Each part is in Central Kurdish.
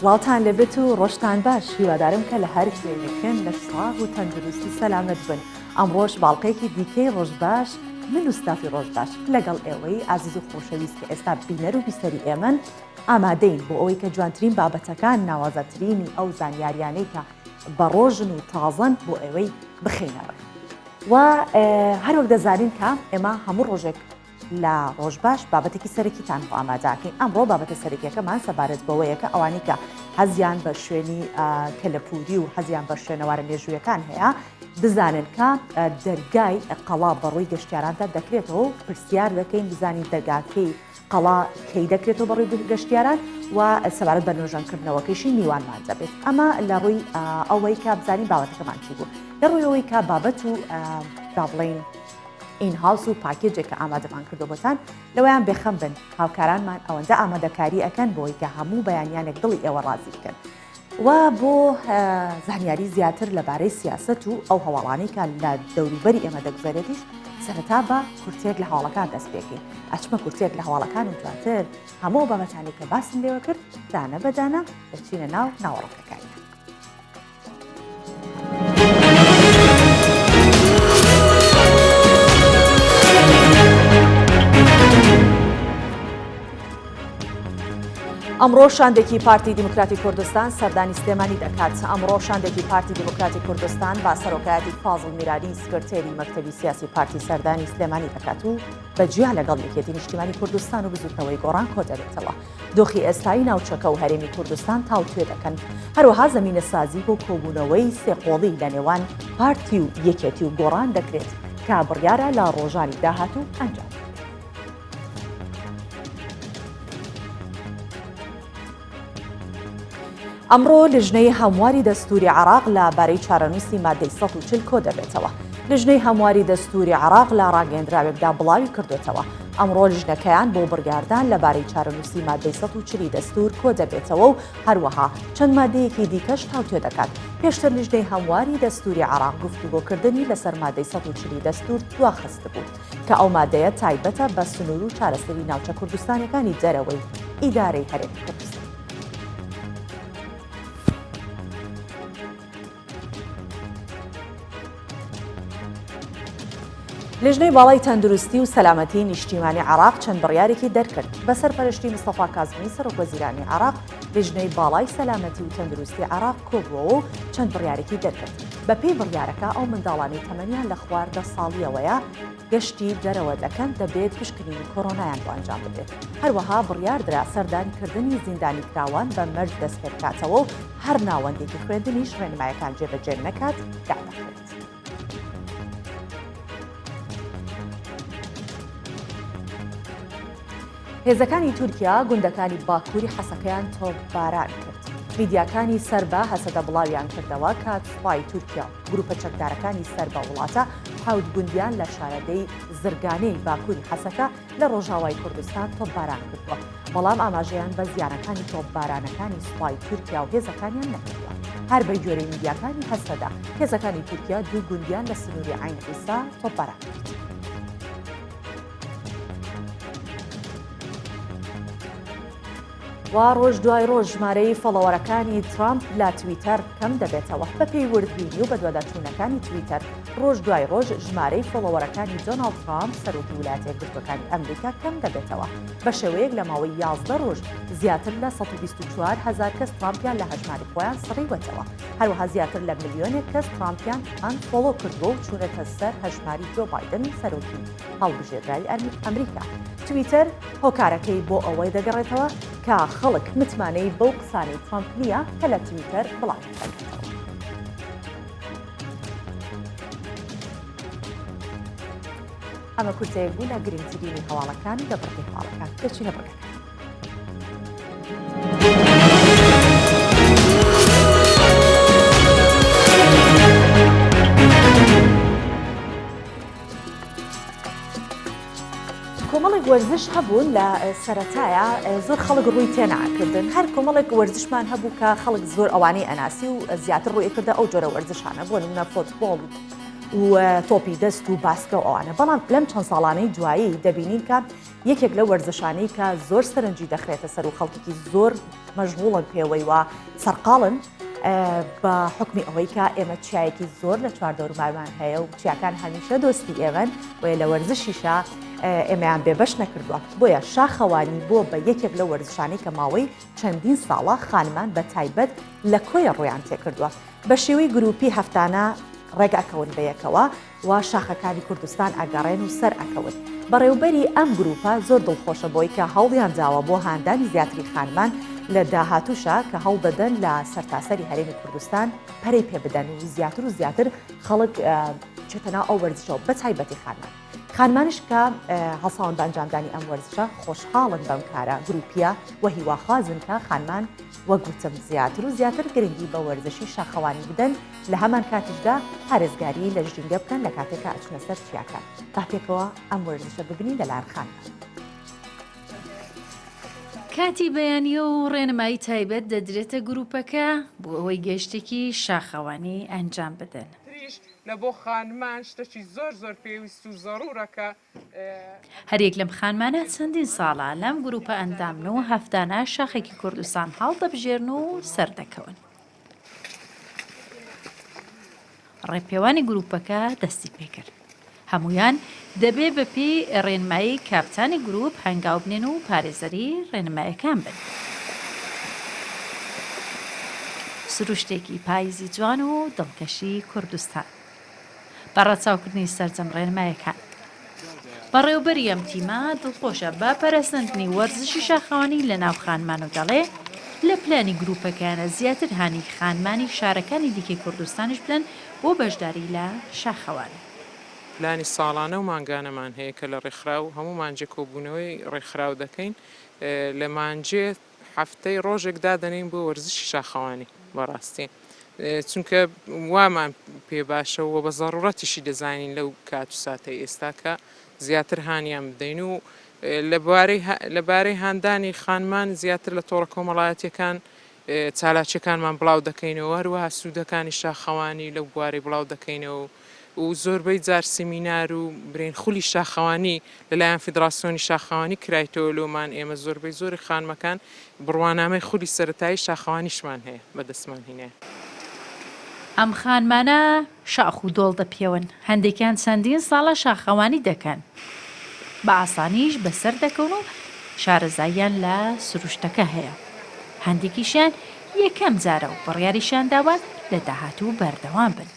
سڵاوتان لێبێت و ڕۆژتان باش هیوادارم کە لە هەر کوێیەکن لەش ساغ و تەندروست و سەلامەت بن ئەمڕۆش باڵقەیەکی دیکەی ڕۆژ باش من و ستافی ڕۆژ باش لەگەڵ ئێوەی ئازیز و خۆشەویست کە ئێستا بینەر و بیسەری ئێمەن ئامادەین بۆ ئەوەی کە جوانترین بابەتەکان ناوازەترینی ئەو زانیاریانەی کە بە ڕۆژن و تازەن بۆ ئێوەی بخەینە ڕێ و هەروەک دەزانین کە ئێمە هەموو ڕۆژێک لە ڕۆژ باش بابەتێکی سەرەکیتان بۆ ئامادەکەین ئەمڕۆ بابەتە سەرەکیەکەمان سەبارەت بەوەیە کە ئەوانەی کە حەزیان بە شوێنی کەلەپوری و حەزیان بە شوێنەوارە مێژوویەکان هەیە بزانن کە دەرگای قەڵا بەڕووی گەشتیاراندا دەکرێتەوە و پرسیار دەکەین بزانین دەرگاکەی قەڵا کەی دەکرێتەوە بەڕووی گەشتیاران و سەبارەت بە نۆژەنکردنەوەکەیشی میوانمان دەبێت ئەمە لە ڕووی ئەوەی کە بزانین بابەتەکەمان چی بوو لە ڕووی ئەوەی کە بابەت و با بڵێین in house و پاکێجێک کە ئامادەمان کردو بۆتان لەوەیان بێخەم بن هاوکارانمان ئەوەندە ئامادەکاری ئەکەن بۆی کە هەموو بەیانیانێک دڵی ئێوە ڕازی بکەن. و بۆ زانیاری زیاتر لەبارەی سیاسەت و ئەو هەواڵانەی کە لە دەوروبەری ئێمە دەگوزەرێتیش سەرەتا بە کورتەیەک لە هەواڵەکان دەست پێکەین ئەچمە کورتەیەک لە هەواڵەکان و دواتر هەموو بابەتانی کە باسم لێوە کرد دانە بە دانە دەچینە ناو ناوەڕۆکەکانیان. ئەمڕۆ شاندێکی پارتی دیموکراتی کوردستان سەردانی سلێمانی دەکات. ئەمڕۆ شاندێکی پارتی دیموکراتی کوردستان بە سەرۆکایەتی فازڵ میرانی سکرتێری مەکتەبی سیاسی پارتی سەردانی سلێمانی دەکات و بە جیا لەگەڵ یەکێتی نیشتیمانی کوردستان و بزوتنەوەی گۆڕان کۆدەبێتەوە. دۆخی ئێستای ناوچەکە و هەرێمی کوردستان تاوتوێ دەکەن. هەروەها زەمینەسازی بۆ کۆبوونەوەی سێقۆڵی لە نێوان پارتی و یەکێتی و گۆڕان دەکرێت کە بڕیارە لە ڕۆژانی داهاتوو ئەنجام بدرێت. ئەمڕۆ لیژنەی هەمواری دەستوری عێراق لە بارەی چارەنووسی مادەی 140 کۆدەبێتەوە. لیژنەی هەمواری دەستوری عێراق لە ڕاگەیەندراوێکدا بڵاوی کردوێتەوە. ئەمڕۆ لیژنەکەیان بۆ بڕیاردان لەبارەی چارەنووسی مادەی 140 دەستور کۆدەبێتەوە و هەروەها چەند مادەیەکی دیکەش تاوتوێ دەکات. پێشتر لیژنەی هەمواری دەستوری عێراق گفتوگۆکردنی لەسەر مادەی 140 دەستور دواخستبوو. کە ئەو مادەیە تایبەتە بە سنوور و چارەسەری ناوچە کوردستانیەکانی دەرەوەی ئیدارەی هەرێمی کوردستان. لیژنەی باڵای تەندروستی و سەلامەتی نیشتیمانی عراق چەند بڕیارێکی دەرکرد بە سەرپەرشتی مستەفا کازمی سەرۆک وەزیرانی عراق لیژنەی باڵای سەلامەتی و تەندروستی عراق کۆبووەوە و چەند بڕیارێکی دەرکرد بەپێی بڕیارەکە ئەو منداڵانەی تەمەنیان لە خوار دە ساڵیەوەیە گەشتی دەرەوە دەکەن دەبێت پشکنینی کۆرۆنایان بۆ ئەنجام بدرێت. هەروەها بڕیاردرا سەردانیکردنی زیندانیکراوان بە مەرج دەستپێبکاتەوە و هەر ناوەندێکی خوێندنیش ڕێنمایەکان جێبەجێ نەکات دادەخرێت. هێزەکانی تورکیا گوندەکانی باکووری حەسەکەیان تۆپباران کرد. میدیاکانی سەر بە هەسەدە بڵاویان کردەوە کە سوپای تورکیا و گروپە چەکدارەکانی سەر بە وڵاتە حەوت گوندیان لە شارەدێی زرگانێی باکووری حەسەکە لە ڕۆژاوای کوردستان تۆپباران کردووە، بەڵام ئاماژەیان بە زیانەکانی تۆپبارانەکانی سوپای تورکیا و هێزەکانیان نەکردووە. هەر بەگوێرەی میدیاکانی هەسەدە، هێزەکانی تورکیا دوو گوندیان لە سنووری عەین عیسا تۆپباران کرد. و ڕۆژ دوای ڕۆژ ژمارەی follower ەکانی ترامپ لە تویتەر کەم دەبێتەوە. بەپێی وردبینی و بەدواداچوونەکانی تویتەر، ڕۆژ دوای ڕۆژ ژمارەی follower ەکانی دۆناڵد ترامپ، سەرۆکی ویلایەتە یەکگرتووەکانی ئەمریکا کەم دەبێتەوە، بە شێوەیەک لە ماوەی 11 ڕۆژ زیاتر لە 124 هەزار کەس ترامپیان لە هەژماری خۆیان سڕیوەتەوە. هەروەها زیاتر لە ملیۆنێک کەس ترامپیان unfollow کردووە و چوونەتە سەر هەژماری جۆ بایدن، سەرۆکی هەڵبژێردراوی ئەمریکا. تویتەر هۆکارەکەی بۆ ئەوەی دەگەڕێتەوە کە خەڵک متمانەی بەو قسانەی ترەمپ نییە کە لە تویتەر بڵاویان دەکاتەوە. ئەمە کورتەیەک بوو لە گرنگترینی هەواڵەکان لە بڕگەی هەواڵەکان. دەچینە بڕگەکان. کۆمەڵێک وەرزش هەبوون لە سەرەتایە زۆر خەڵک ڕووی تێناکردن هەر کۆمەڵێک وەرزشمان هەبوو کە خەڵک زۆر ئەوانەی ئەناسی و زیاتر ڕووی کردە ئەو جۆرە وەرزشانە بۆ نمونە فۆتبۆڵ و تۆپی دەست و باسکە و ئەوانە بەڵام لەم چەند ساڵانەی دوایی دەبینین کە یەکێک لەو وەرزشانەی کە زۆر سەرنجی دەخرێتە سەر و خەڵکێکی زۆر مەشغوڵن پێوەی و سەرقاڵن بە حکمی ئەوەی کە ئێمە چیایەکی زۆر لە چواردەورمامان هەیە و چیاکان هەمیشە دۆستی ئێمەن بۆیە لە وەرزشیشا ئێمەیان بێبەش نەکردووە بۆیە شاخەوانی بۆ بە یەکێک لە وەرزشانەی کە ماوەی چەندین ساڵە خانمان بە تایبەت لە کۆیە ڕویان تێکردووە بە شێوەی گروپی هەفتانە ڕێک ئەکەون بەیەکەوە و شاخەکانی کوردستان ئەگەڕێن و سەر ئەکەون. بەڕێوبەری ئەم گروپە زۆر دڵخۆشە بەوەی کە هەوڵیان داوە بۆ هاندانی زیاتری خانمان لە داهاتووشا کە هەوڵدەدەن لە سەرتاسەری هەرێمی کوردستان پەرەی پێ بدەن و زیاتر و زیاتر خەڵک بچێتە ناو ئەو وەرزشەوە بە تایبەتی خانمان. خانمانیش کە هەڵساون بە ئەنجامدانی ئەم وەرزشە خۆشحاڵن بەم کارە گروپیە و هیواخوازن کە خانمان وەک وتم زیاتر و زیاتر گرنگی بە وەرزشی شاخەوانی بدەن لە هەمان کاتیشدا پارێزگاری لە ژینگە بکەن لە کاتێکا ئەچنە سەر چیاکان. با پێکەوە ئەم وەرزشە ببینین لەلایەن خانمان. کاتی بەیانییە و ڕێنمایی تایبەت دەدرێتە گروپەکە بۆ ئەوەی گەشتێکی شاخەوانی ئەنجام بدەن. تریش لە بۆ خانمان شتەکی زۆر زۆر پێویست و زەڕوورە کە. هەریەک لەم خانمانە چەندین ساڵە لەم گروپە ئەندامن و هەفتانە شاخێکی کوردستان هەڵدەبژێرن و سەردەکەون. ڕێپێوانی گرووپەکە دەستی پێکرد. هەموویان دەبێ بە پێی ڕێنمایی کاپتانی گرووپ هەنگاو بنێن و پارێزەری ڕێنمایەکان بن. سروشتێکی پاییزی جوان و دڵکەشی کوردستان. بە ڕەچاوکردنی سەرجەم ڕێنمایەکان. بەڕێوبەری ئەم تیمە دڵخۆشە بە پەرەسەندنی وەرزشی شاخەوانی لە ناو خانمان و دەڵێ، لە پلانی گرووپەکەیانە زیاتر هانی خانمانی شارەکانی دیکەی کوردستانیش بدەن بۆ بەشداری لە شاخەوانی. پلانی ساڵانە و مانگانەمان هەیە کە لە ڕێکخراو هەموو مانگێ کۆبوونەوەی ڕێکخراو دەکەین لە مانگێ هەفتەی ڕۆژێک دادەنێین بۆ وەرزشی شاخەوانی بەڕاستی چونکە وامان پێ باشە و بە زەڕوڕەتیشی دەزانین لەو کات و ساتەی ئێستا کە زیاتر هانیان بدەین و لەبارەی هاندانی خانمان زیاتر لە تۆڕە کۆمەڵایەتیەکان چالاکیەکانمان بڵاو دەکەینەوە هەروەها سوودەکانی شاخەوانی لەو بوارەی بڵاو دەکەینەوە و زۆربەی جار سیمینار و برێن خولی شاخەوانی لەلایەن فیدراسیۆنی شاخەوانی کرایتەوە لۆمان ئێمە زۆربەی زۆری خانمەکان بڕوانامەی خولی سەرەتایی شاخەوانیشمان هەیە بەدەستمان هینایە. ئەم خانمانە شاخ و دۆڵ دەپێون، هەندێکیان چەندین ساڵە شاخەوانی دەکەن، بە ئاسانیش بەسەر دەکەون و شارەزاییان لە سروشتەکە هەیە، هەندێکیشیان یەکەم جارە و بڕیاریشیان داوە لە داهاتوو بەردەوام بن.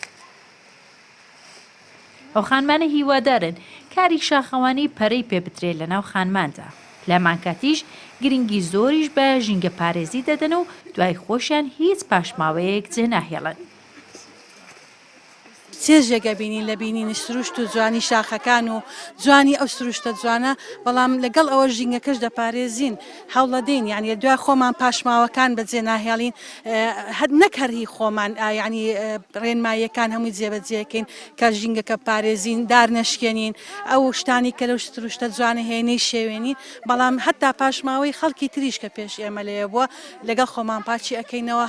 ئەو خانمانە هیوادارن کاری شاخەوانی پەرەی پێبدرێت لەناو خانماندا، لەهەمانکاتیش گرنگی زۆریش بە ژینگەپارێزی دەدەن و دوای خۆشیان هیچ پاشماوەیەک جێناهێڵن. چێژێک ئەبینین لە بینینی سروشت و جوانی شاخەکان و جوانی ئەو سروشتە جوانە، بەڵام لەگەڵ ئەوەش ژینگەکەش دەپارێزین، هەوڵەدەین یانی لە دوای خۆمان پاشماوەکان بەجێ ناهێڵین، نەک هەر هی خۆمان یانی ڕێنماییەکان هەمووی جێبەجێکەین کە ژینگەکە پارێزین، دار نەشکێنین، ئەو شتانی کە لەو سروشتە جوانە هەیە نەیشێوێنین، بەڵام هەتا پاشماوەی خەڵکی تریش کە پێش ئێمە لەوێ بووە لەگەڵ خۆمان پاکی ئەکەینەوە.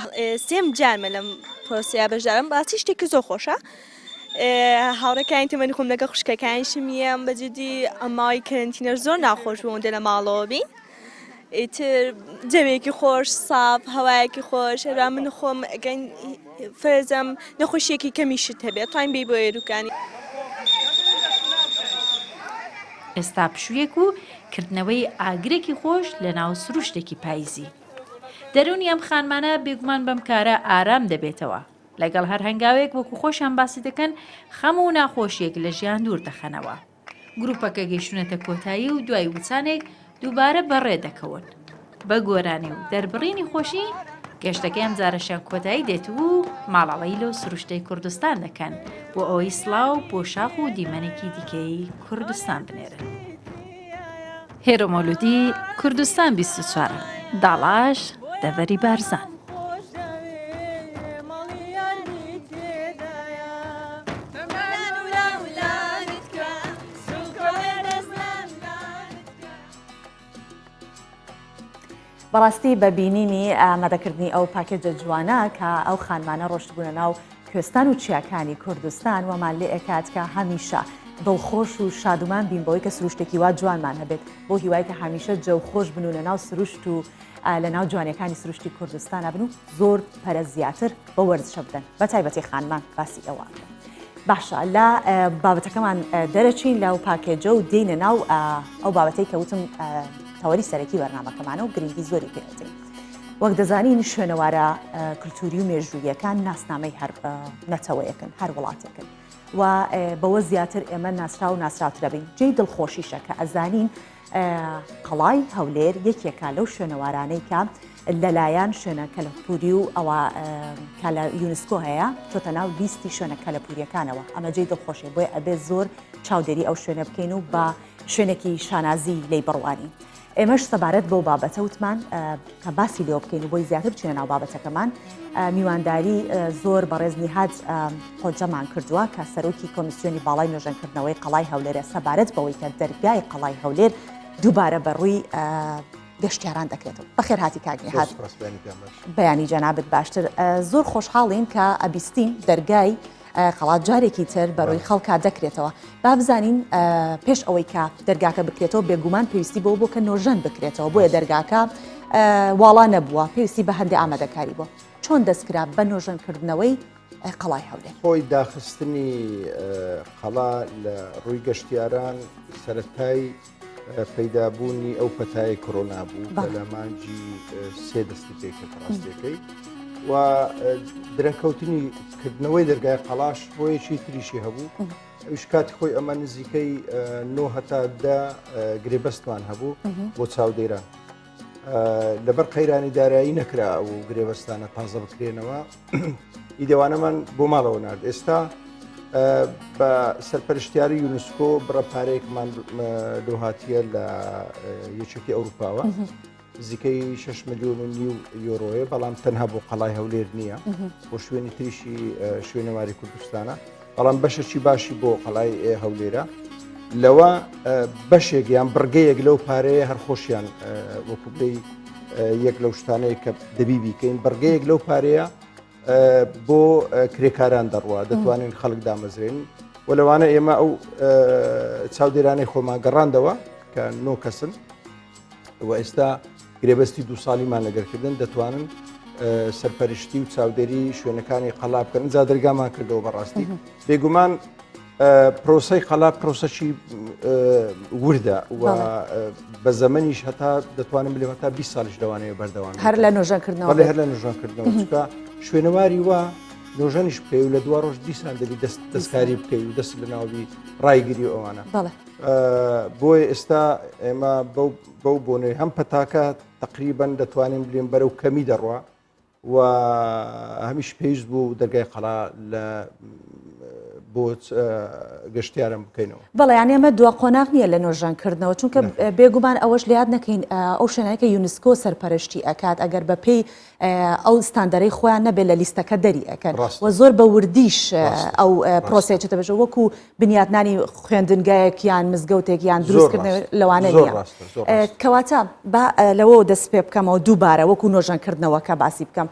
سێم جارمە لەم پرۆسەیە بەشدارم بەڕاستی شتێکی زۆر خۆشە هاوڕێکانی تەمەنی خۆم لەگەڵ خوشکەکانیشم یەم بە جدی ئەم ماوەی کەرەنتینەش زۆر ناخۆش بوو ئەوەندە لە ماڵەوە بین ئیتر جەوێکی خۆش ساف هەوایەکی خۆش هەروا من خۆم ئەگەن فەرزم نەخۆشیەکی کەمیشت هەبێت توانین بێی بۆ ئێروکانی. ئێستا پشوویەک و کردنەوەی ئاگرێکی خۆش لەناو سروشتێکی پایزی. دەروونی ئەم خانمانە بێگومان بەم کارە ئارام دەبێتەوە. لەگەڵ هەر هەنگاوێک وەکو خۆشیان باسی دەکەن خەم و ناخۆشیەک لە ژیان دوور دەخەنەوە. گروپەکە گەیشتونەتە کۆتایی و دوای وچانێک دووبارە بەڕێ دەکەون. بە گۆرانی و دەربڕینی خۆشی گەشتەکەی ئەمجارەشیان کۆتایی دێت و ماڵاوایی لەو سروشتەی کوردستان دەکەن بۆ ئەوەی سڵاو بۆ شاخ و دیمەنێکی دیکەی کوردستان بنێرن. هێرۆ مەولودی، کوردستان 24، داڵاش، دەڤەری بارزان. بەڕاستی بە بینینی ئامادەکردنی ئەو پاکێجە جوانە کە ئەو خانمانە ڕۆشتبوونە ناو کوێستان و چیاکانی کوردستان وەمان لێ ئەکات کە هەمیشە. دڵخۆش و شادومان بین بەوەی کە سروشتێکی وا جوانمان هەبێت بۆ هیوای کە هەمیشە جەو خۆش بن و لە ناو سروشت و لە ناو جوانیەکانی سروشتی کوردستانە بن و زۆر پەرە زیاتر بە وەرزشە بدەن بە تایبەتی خانمان باسی ئەوە باشە لە بابەتەکەمان دەرەچین لە و پاکێجە و دێینە ناو ئەو بابەتەی کە وتم تەوەری سەرەکی بەرنامەکەمانە و گرنگی زۆری پێدەین. وەک دەزانین شوێنەوارە کللتوری و مێژوویەکان ناسنامەی هەر نەتەوەیەکن هەر وڵاتێکن و بەوە زیاتر ئێمە ناسرا و ناسراوترە بین جێی دڵخۆشیشە کە ئەزانین قەڵای هەولێر یەکێکە لەو شوێنەوارانەی کە لەلایەن شوێنە کەلەپوری و ئەوە کە لە یونسکۆ هەیە چۆتە ناو لیستی شوێنە کەلەپوریەکانەوە ئەمە جێی دڵخۆشی بۆیە ئەبێ زۆر چاودێری ئەو شوێنە بکەین و بە شوێنێکی شانازی لی بڕوانین. ئێمەش سەبارەت بەو بابەتە وتمان کە باسی لێوە بکەین و بۆی زیاتر بچینە ناو بابەتەکەمان میوانداری زۆر بەڕێز نیهاد قۆجەمان کردووە کە سەرۆکی کۆمیسیۆنی باڵای نۆژەنکردنەوەی قەڵای هەولێرە سەبارەت بەوەی کە دەرگای قەڵای هەولێر دووبارە بە ڕووی گەشتیاران دەکرێتەوە. بەخێر هاتی کاک نیهاد. بەیانی جەنابت باشتر. زۆر خۆشحاڵین کە ئەبیستین دەرگای قەڵا جارێکی تر بەڕووی خەڵکا دەکرێتەوە. با بزانین پێش ئەوەی کە دەرگاکە بکرێتەوە بێگومان پێویستی بەوە بۆ کە نۆژەن بکرێتەوە بۆیە دەرگاکە واڵا نەبووە پێویستی بە هەندێ ئامادەکاری بووە. چۆن دەستکرا بە نۆژەنکردنەوەی قەڵای هەولێر؟ خۆی داخستنی قەڵا لە ڕووی گەشتیاران سەرەتای پەیدابوونی ئەو پەتای کۆرۆنا بوو کە لە مانگی سێ دەستی پێکرد ڕاستیەکەی و درەنگکەوتنی کردنەوەی دەرگای قەڵاش هۆیەکی تریشی هەبوو ئەوش کاتی خۆی ئەمە نزیکەی 9 هەتا دە گرێبەستمان هەبوو بۆ چاودێران لەبەر قەیرانی دارایی نەکرا و گرێبەستانە تازە بکرێنەوە ئیدەوانەمان بۆ ماڵەوە نرد ئێستا بە سەرپەرشتیاری یونسکۆ بڕە پارەیەکمان لۆهاتیە لە یەکێتی ئەوروپاوە نزیکەی 6 میلیۆن و نیو یۆرۆیە بەڵام تەنها بۆ قەڵای هەولێر نییە بۆ شوێنی تریشی شوێنەواری کوردستانە بەڵام بەشەکی باشی بۆ قەڵای هەولێرە لەوە بەشێک یان بڕگەیەک لەو پارەیە هەر خۆشیان وەکو بڵێی یەک لەو شتانەیە کە دەبی بیکەین بڕگەیەک لەو پارەیە بۆ کرێکاران دەڕوا دەتوانین خەڵک دامەزرێن و لەوانە ئێمە ئەو چاودێرانەی خۆمان گەڕاندەوە کە نۆ کەسن و ئێستا گرێبەستی دو ساڵیمان لەگەرکردن دەتوانن سەرپەرشتی و چاودێری شوێنەکانی قەلا بکەن جا دەرگامان کردەوە بەڕاستی بێگومان پرۆسەی قەلا پرۆسەکی وردە و بە زەمەنیش هەتا دەتوانم بلێم هەتا 20 ساڵیش لەوانەیە بەردەوام هەر لە نۆژەنکردنەوە هەر لە نۆژەنکردنەوە چکە شوێنەواری وا نۆژەنیش بکەی و لە دوا ڕۆژ دیسان دەبی دەست دەستکاری بکەی و دەست لە ناوی ڕایگری ئەوانە بۆیە ئێستا ئێمە بەو بۆنەی هەم پەتاکە تقریبان دەتوانین بلێن بەرەو کەمی دەڕوا و هەمیش پێویست بوو دەرگای قەڵا لە بۆ گەشتیاران بکەینەوە. بەڵێ یانی ئەمە دوا قۆناغ نییە لە نۆژەنکردنەوە چونکە بێگومان ئەوەش لەیاد نەکەین ئەو شوێنانەی کە یونسکۆ سەرپەرشتی ئەکات ئەگەر بە پێی ئەو ستاندەرەی خۆیان نەبێت لە لیستەکە دەری ئەکەن و زۆر بە وردیش ئەو پرۆسەیە چێتە بەژە وەکو بنیاتنانی خوێندنگایەک یان مزگەوتێک یان دروستکردنەوە لەوانە نییە. کەواتە با لەوەوە دەست پێ بکەمەوە دووبارە وەکو نۆژەنکردنەوەکە باسی بکەم.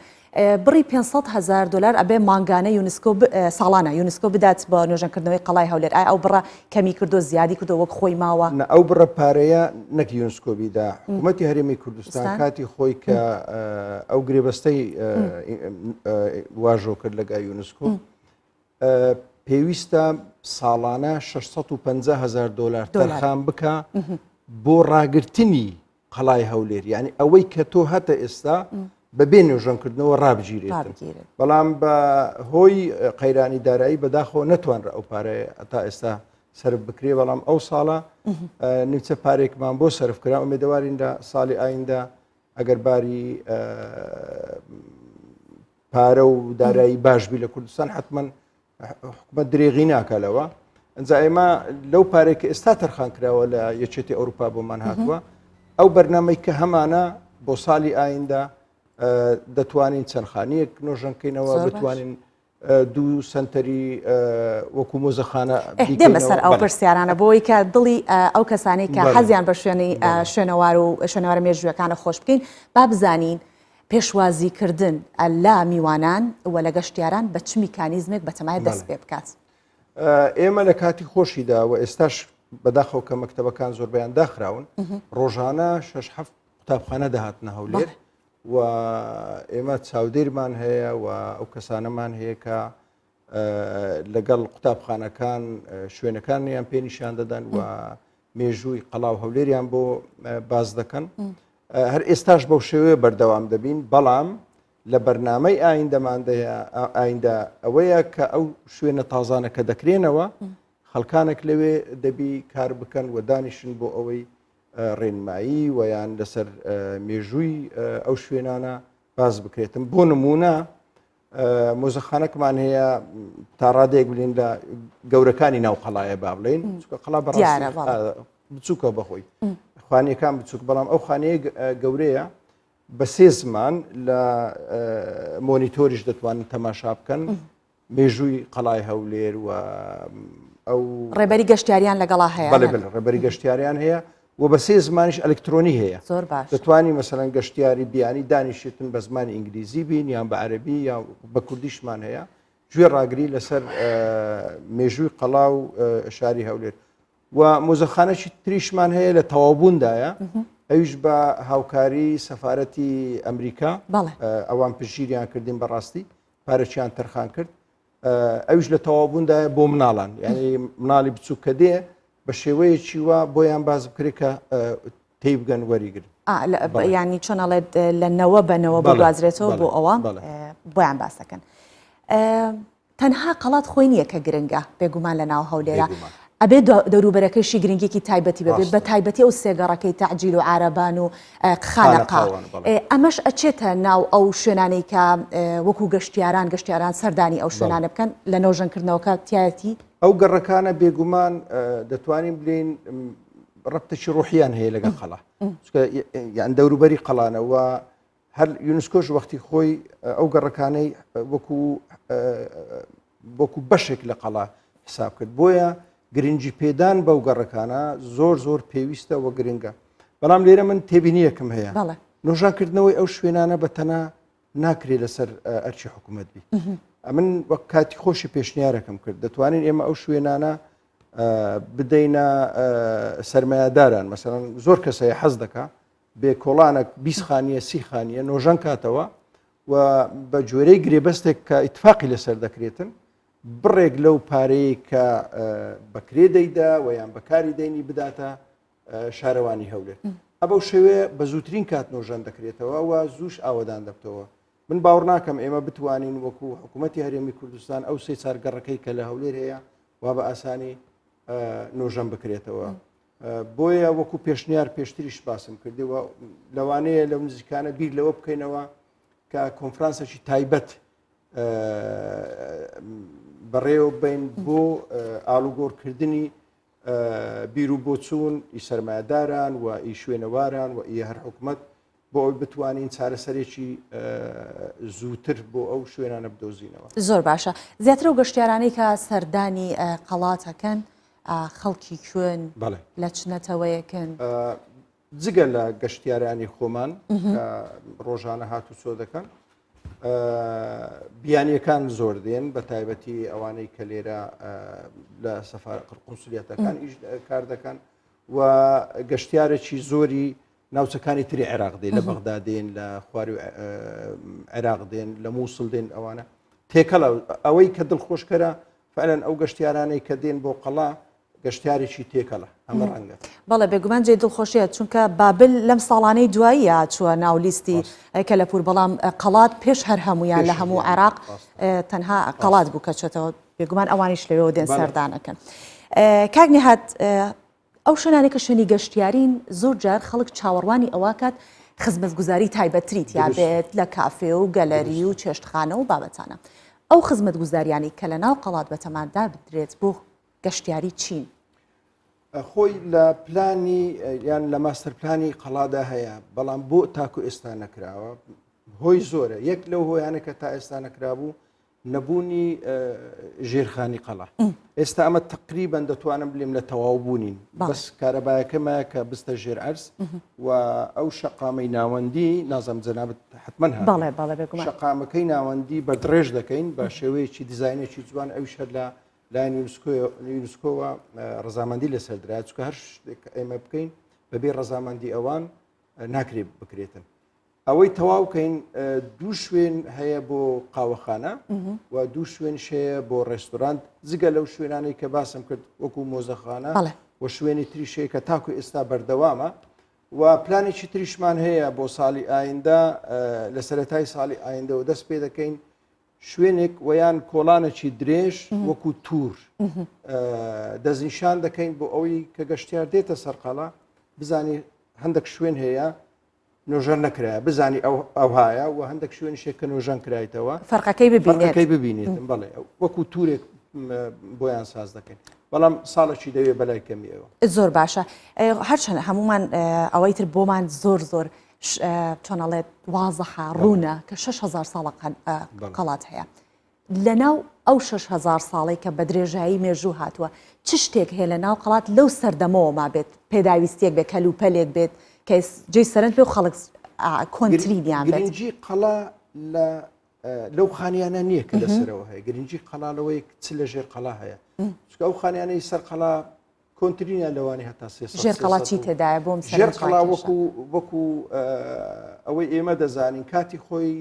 بڕی 500 هەزار دلار ئەبێ مانگانە یونسکۆ ساڵانە یونسکۆ بدات بە نۆژەنکردنەوەی قەڵای هەولێر ئایا ئەو بڕە کەمی کردو زیادی کردو وەک خۆی ماوە؟ نە ئەو بڕە پارەیە نەک یونسکۆ بیدا حکوومەتی هەرێمی کوردستان کاتی خۆی کە ئەو گرێبەستەی واژۆ کرد لەگا یونسکۆ پێویستە ساڵانە 650 هزار دلار تەرخان بکە بۆ ڕاگرتنی قەڵای هەولێر یعنی ئەوەی کە تۆ هەتە ئێستا بەبێ نۆژەنکردنەوە ڕابگیرێت بەڵام بە هۆی قەیرانی دارایی بەداخەوە نەتوانرا ئەو پارەیە تا ئێستا سرف بکرێ بەڵام ئەو ساڵە نیمچە پارێکمان بۆ سرف کرا ئومێدەوارین لە ساڵی ئایندە ئەگەر باری پارە و دارایی باش بی لە کوردستان حتمما حکومەت درێغی ناکە لەوە ئەجا ئێمە لەو پارێک کە ئێستا تەرخان کراوە لە یەکێتی ئەوروپا بۆمان هاتووە ئەو بەرنمەی کە هەمانە بۆ ساڵی ئایندە دەتوانین چەند خانیەک نۆژەنکەینەوە بتوانین دوو سنتەری وەکو مۆزەخانە دێمە سەر ئەو پرسیارانە بۆی کە دڵی ئەو کەسانەی کە حەزیان بە شوێنی شوێنەوار و شوێنەوارە مێژووەکانە خۆش بکەین با بزانین پێشوازیکردن لە میوانان و لە گەشتیاران بە چ میکانیزمێک بەتەمایە دەست پێ بکات؟ ئێمە لە کاتی خۆشیدا و ئێستاش بەداخەوە کە مەکتەبەکان زۆربیان داخراون ڕۆژانە شش هەفت قوتابخانە دەهاتنە هەولێر و ئێمە چاودێرمان هەیە و ئەو کەسانەمان هەیە کە لەگەڵ قوتابخانەکان شوێنەکانیان پێ نیشان دەدەن و مێژووی قەڵا و هەولێریان بۆ باز دەکەن هەر ئێستاش بەو شێوەیە بەردەوام دەبین بەڵام لە بەرنامەی ئایندەماندەیە ئایندە ئەوەیە کە ئەو شوێنە تازانە کە دەکرێنەوە خەڵکانێک لەوێ دەبی کار بکەن و دانیشن بۆ ئەوەی ڕێنمایی و یان لەسەر مێژووی ئەو شوێنانە باز بکرێتن بۆ نمونە مۆزەخانەکمان هەیە تا ڕادەیەک بلین لە گەورەکانی ناو قەڵایە با بڵین چونکە قەڵا بەڕاستی بچووکە بەخۆی خانیەکان بچووک بەڵام ئەو خانەیە گەورەیە بە سێ زمان لە مۆنیتۆریش دەتوانن تەماشا بکەن مێژووی قەڵای هەولێر و ئەو ڕێبەری گەشتیاریان لەگەڵا هەیە بەڵێ بەڵێ ڕێبەری گەشتیاریان هەیە و بە سێ زمانیش ئەلکترۆنی هەیە زۆر باش دەتوانی مەسەلەن گەشتیاری بیانی دانیشتن بە زمانی ئینگلیزی بین یان بە عەرەبی یا بە کوردیشمان هەیە گوێ ڕاگری لەسەر مێژووی قەڵا و شاری هەولێر و مۆزەخانەکی تریشمان هەیە لە تەواوبووندایە ئەویش بە هاوکاری سەفارەتی ئەمریکا ئەوان پشگیریان کردین بەڕاستی پارەچیان تەرخان کرد ئەویش لە تەواوبووندایە بۆ مناڵان یعنی مناڵی بچووک کە دێ بە شێوەیەکی وا بۆیان باز بکرێت کە تێی بگەن وەریگرن ینی چۆن ئەڵێت لە نەوە بەنەوە بگوازرێتەوە بۆ ئەوە بۆیان باسەکەن. تەنها قەڵات خۆی نییە کە گرنگە بێگومان لە ناو هەولێرە ئەبێ دەوروبەرەکەشی گرنگێکی تایبەتی بەبێت بە تایبەتی ئەو سێگەڕەکەی تەعجیل و عارەبان و خانەقا ئەمەش ئەچێتە ناو ئەو شوێنانەی کە وەکو گەشتیاران گەشتیاران سەردانی ئەو شوێنانە بکەن لە نۆژەنکردنەوەکە تایەتی ئەو گەڕەکانە بێگومان دەتوانین بلین ڕەبتێکی ڕوحیان هەیە لەگەڵ قەڵا یان دەوروبەری قەڵانەوە هەر یونسکۆش وەختی خۆی ئەو گەڕەکانەی وەکو وەکو بەشێک لە قەڵا حساب کرد بۆیە گرنگی پێدان بەو گەڕەکانە زۆر زۆر پێویستە وە گرنگە بەڵام لێرە من تێبینیەکم هەیە نۆژانکردنەوەی ئەو شوێنانە بە تەنە ناکرێت لەسەر ئەرچی حکوومەت بی ئەمن وەک کاتی خۆشی پێشنیارەکەم کرد دەتوانین ئێمە ئەو شوێنانە بدەینە سرمایهداران مەسەن زۆر کەسەیە حەز دەکا بێ کۆڵانەک 20 خانیە سی خانیە نۆژەن کاتەوە و بە جۆرەی گرێبەستێک کە ئیتفاقی لەسەر دەکرێتن بڕێک لەو پارەیە کە بەکرێ دەیدا و یان بەکاری دەینی بداتە شارەوانی هەولێر ئەبەو شێوێ بە زووترین کات نۆژەن دەکرێتەوە و زووش ئاوەدان دەبتەوە من باوەڕ ناکەم ئێمە بتوانین وەکو حکوومەتتی هەرێمی کوردستان ئەو سێ چار گەڕەکەی کە لە هەولێر هەیە وا بە ئاسانی نۆژەن بکرێتەوە بۆیە وەکو پێشنیار پێشتریش باسم کردی و لەوانەیە لەو نزیکانە بیر لەوە بکەینەوە کە کۆنفرانسێکی تایبەت بەڕێوە بین بۆ ئاڵوگۆڕکردنی بیر و بۆچوون ئی سەرمایەداران و ئی شوێنەواران و ئی هەر حکومت بۆ ئەوەی بتوانین چارەسەرێکی زووتر بۆ ئەو شوێنانە بدۆزینەوە. زۆر باشە زیاتر ئەو گەشتیارانەی کە سەردانی قەڵاتەکەن خەڵکی کوێن لە چ نەتەوەیەکن؟ جگە لە گەشتیارانی خۆمان کە ڕۆژانە هاتوچۆ دەکەن بیانیەکان زۆر دێن بە تایبەتی ئەوانەی کە لێرە لە سەفار قونسلیەتەکان ئیش کار دەکەن و گەشتیارێکی زۆری ناوچەکانی تری عێراق دێن لە بەغدا دێن لە خواری عێراق دێن لە مووسڵ دێن ئەوانە تێکەڵە ئەوەی کە دڵخۆشکەرە فعلەن ئەو گەشتیارانەی کە دێن بۆ قەڵا گەشتیارێکی تێکەڵە ئەمە ڕەنگە. بەڵێ بێگومان جێی دڵخۆشیە چونکە بابل لەم ساڵانەی دواییە چووە ناو لیستی کەلەپوور بەڵام قەڵات پێش هەر هەمویان لە هەموو عێراق تەنها قەڵات بوو کە چێتەوە بێگومان ئەوانیش لەوێەوە دێن سەردانەکەن. کاک نیهاد ئەو شوێنانەی کە شوێنی گەشتیارین زۆر جار خەڵک چاوەڕوانی ئەوە کات خزمەتگوزاری تایبەتتری تیا بێت لە کافێ و گەلەری و چێشتخانە و بابەتانە. ئەو خزمەتگوزاریانەی کە لە ناو قەڵات بەتەمان دابدرێت بۆ گەشتیاری چین؟ خۆی لە پلانی یان لە ماستەر پلانی قەڵادا هەیە بەڵام بۆ تاکو ئێستا نەکراوە هۆی زۆرە یەک لەو هۆیانە کە تا ئێستا نەکرابوو نەبوونی ژێرخانی قەڵا ئێستا ئەمە تقریبان دەتوانم بلێم لە تەواو بوونین بەس کارەبایەکە مایە کە بستە ژێر ئەرز و ئەو شەقامەی ناوەندی نازم جەنابت حتمما بەڵێ شەقامەکەی ناوەندی بەدڕێژ دەکەین بە شێوەیەکی دیزینێکی جوان ئەویش هەر لە لایەن یونسکۆوە ڕزامەندی لەسەر درا چکە هەر شتێک ئێمە بکەین بەبێ ڕزامەندی ئەوان ناکرێت بکرێتن ئەوەی تەواو کەین دوو شوێن هەیە بۆ قاوەخانە و دوو شوێن شەیە بۆ ڕێستورانت جگە لەو شوێنانەی کە باسم کرد وەکو مۆزەخانە و شوێنی تریشەیە کە تاکو ئێستا بەردەوامە و پلانێکی تریشمان هەیە بۆ ساڵی ئایندە لە سەرەتای ساڵی ئایندەوە دەست پێ دەکەین شوێنێک ویان کۆڵانێکی درێژ وەکو تور دەستنیشان دەکەین بۆ ئەوەی کە گەشتیار دێتە سەرقەڵا بزانی هەندێک شوێن هەیە نۆژەن نەکرایە بزانی ئەو ئەوهایە و هەندێک شوێنیشێک کە نۆژەن کرایتەوە فەرقەکەی ببینێت ببینێتم بەڵێ وەکو تورێک بۆیان ساز دەکەین بەڵام ساڵێکی دەوێت بەلای کەمیەوە زۆر باشە هەرچەند هەمومان ئەوەی تر بۆمان زۆر زۆر چۆنەڵێت وازەحە ڕوونە کە 6هزار ساڵە قەڵات هەیە لەناو ئەو 6هزار ساڵەی کە بە درێژایی مێژوو هاتووە چ شتێک هەیە لە ناو قەڵات لەو سەردەمەوە مابێت پێداویستیەک بێت کەلوپەلێک بێت کە جێی سەرنج بێ و خەڵک کۆنترینیان بێت؟ گرنگی قەڵا لە لەو خانیانە نییە کە لەسەرەوە هەیە گرنگی قەڵا لەوەی چ لە ژێر قەڵا هەیە چونکە ئەو خانیانەی سەر قەڵا کۆنترینیان لەوانی هەتا سێ ژێر قەڵا چی تێدایە بۆم ژێر قەڵا وەکو وەکو ئەوەی ئێمە دەزانین کاتی خۆی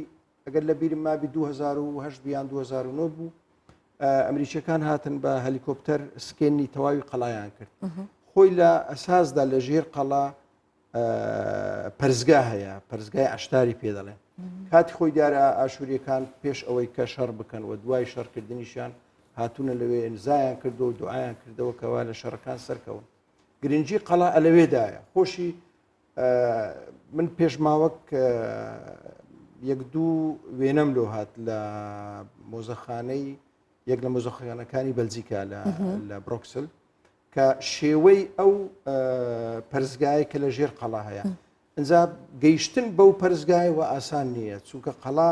ئەگەر لە بیرم مابی 2008 بیان 2009 بوو ئەمریکیەکان هاتن بە هەلیکۆپتەر سکێنی تەواوی قەڵایان کرد خۆی لە ئەساسدا لە ژێر قەڵا پەرزگا هەیە پەرزگای عشتاری پێ دەڵێن کاتی خۆی دیارە ئاشووریەکان پێش ئەوەی کە شەڕ بکەن و دوای شەڕکردنیشیان هاتوونە لەوێ نزایان کردو و دوعایان کردەوە کەوا لە شەڕەکان سەرکەون گرنگی قەڵا ئەلەوێدایە خۆشی من پێش ماوەک یەک دوو وێنەم لۆ هات لە مۆزەخانەی یەک لە مۆزەخانەکانی بەلجیکا لە برۆکسل کە شێوەی ئەو پەرستگایە کە لە ژێر قەڵا هەیە ئەجا گەیشتن بەو پەرستگایەوە ئاسان نییە چونکە قەڵا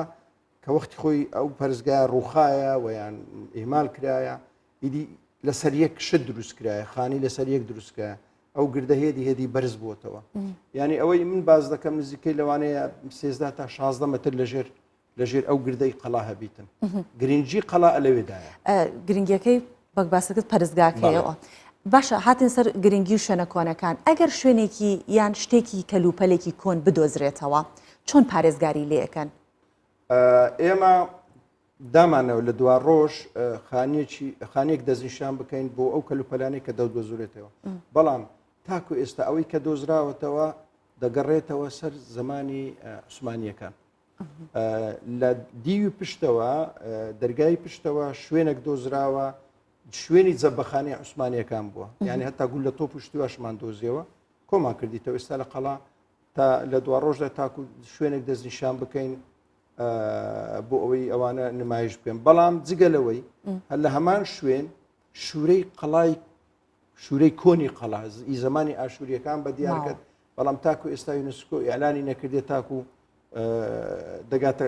کە وەختی خۆی ئەو پەرستگایە ڕووخایە و یان ئیهمال کرایە ئیدی لەسەر یەک شت دروست کرایە خانی لەسەر یەک دروست کرایە ئەو گردە هێدی هێدی بەرز بووەتەوە یعنی ئەوەی من باز دەکەم نزیکەی لەوانەیە سێزدە تا 16 متر لەژێر لەژێر ئەو گردەی قەڵا هەبیتن گرنگی قەڵا لەوێدایە گرنگیەکەی وەک باسەکەت پەرستگاکەیەوە باشە هاتن سەر گرنگی و شوێنە کۆنەکان ئەگەر شوێنێکی یان شتێکی کەلوپەلێکی کۆن بدۆزرێتەوە چۆن پارێزگاری لێەکەن ئێمە دامانەوە لە دوا ڕۆژ خانیەکی خانیەک دەستنیشان بکەین بۆ ئەو کەلوپەلانەی کە دەودۆزرێتەوە بەڵام تاکو ئێستا ئەوەی کە دۆزراوەتەوە دەگەڕێتەوە سەر زمانی عوسمانیەکان لە دیوی پشتەوە دەرگای پشتەوە شوێنێک دۆزراوە شوێنی جەبەخانەی عوسمانیەکان بووە یعنی هەتا گول لە تۆپ و شتیواشمان دۆزیەوە کۆمان کردیتەوە ئێستا لە قەڵا تا لە دوا ڕۆژدا تاکو شوێنێک دەستنیشان بکەین بۆ ئەوەی ئەوانە نمایش بکەن بەڵام جگە لەوەی هەر لە هەمان شوێن شوورەی قەڵای شوورەی کۆنی قەڵا ئی زمانی ئاشووریەکان بە دیارکرد بەڵام تاکو ئێستا یونسکۆ ئیعلانی نەکردێت تاکو دەگاتە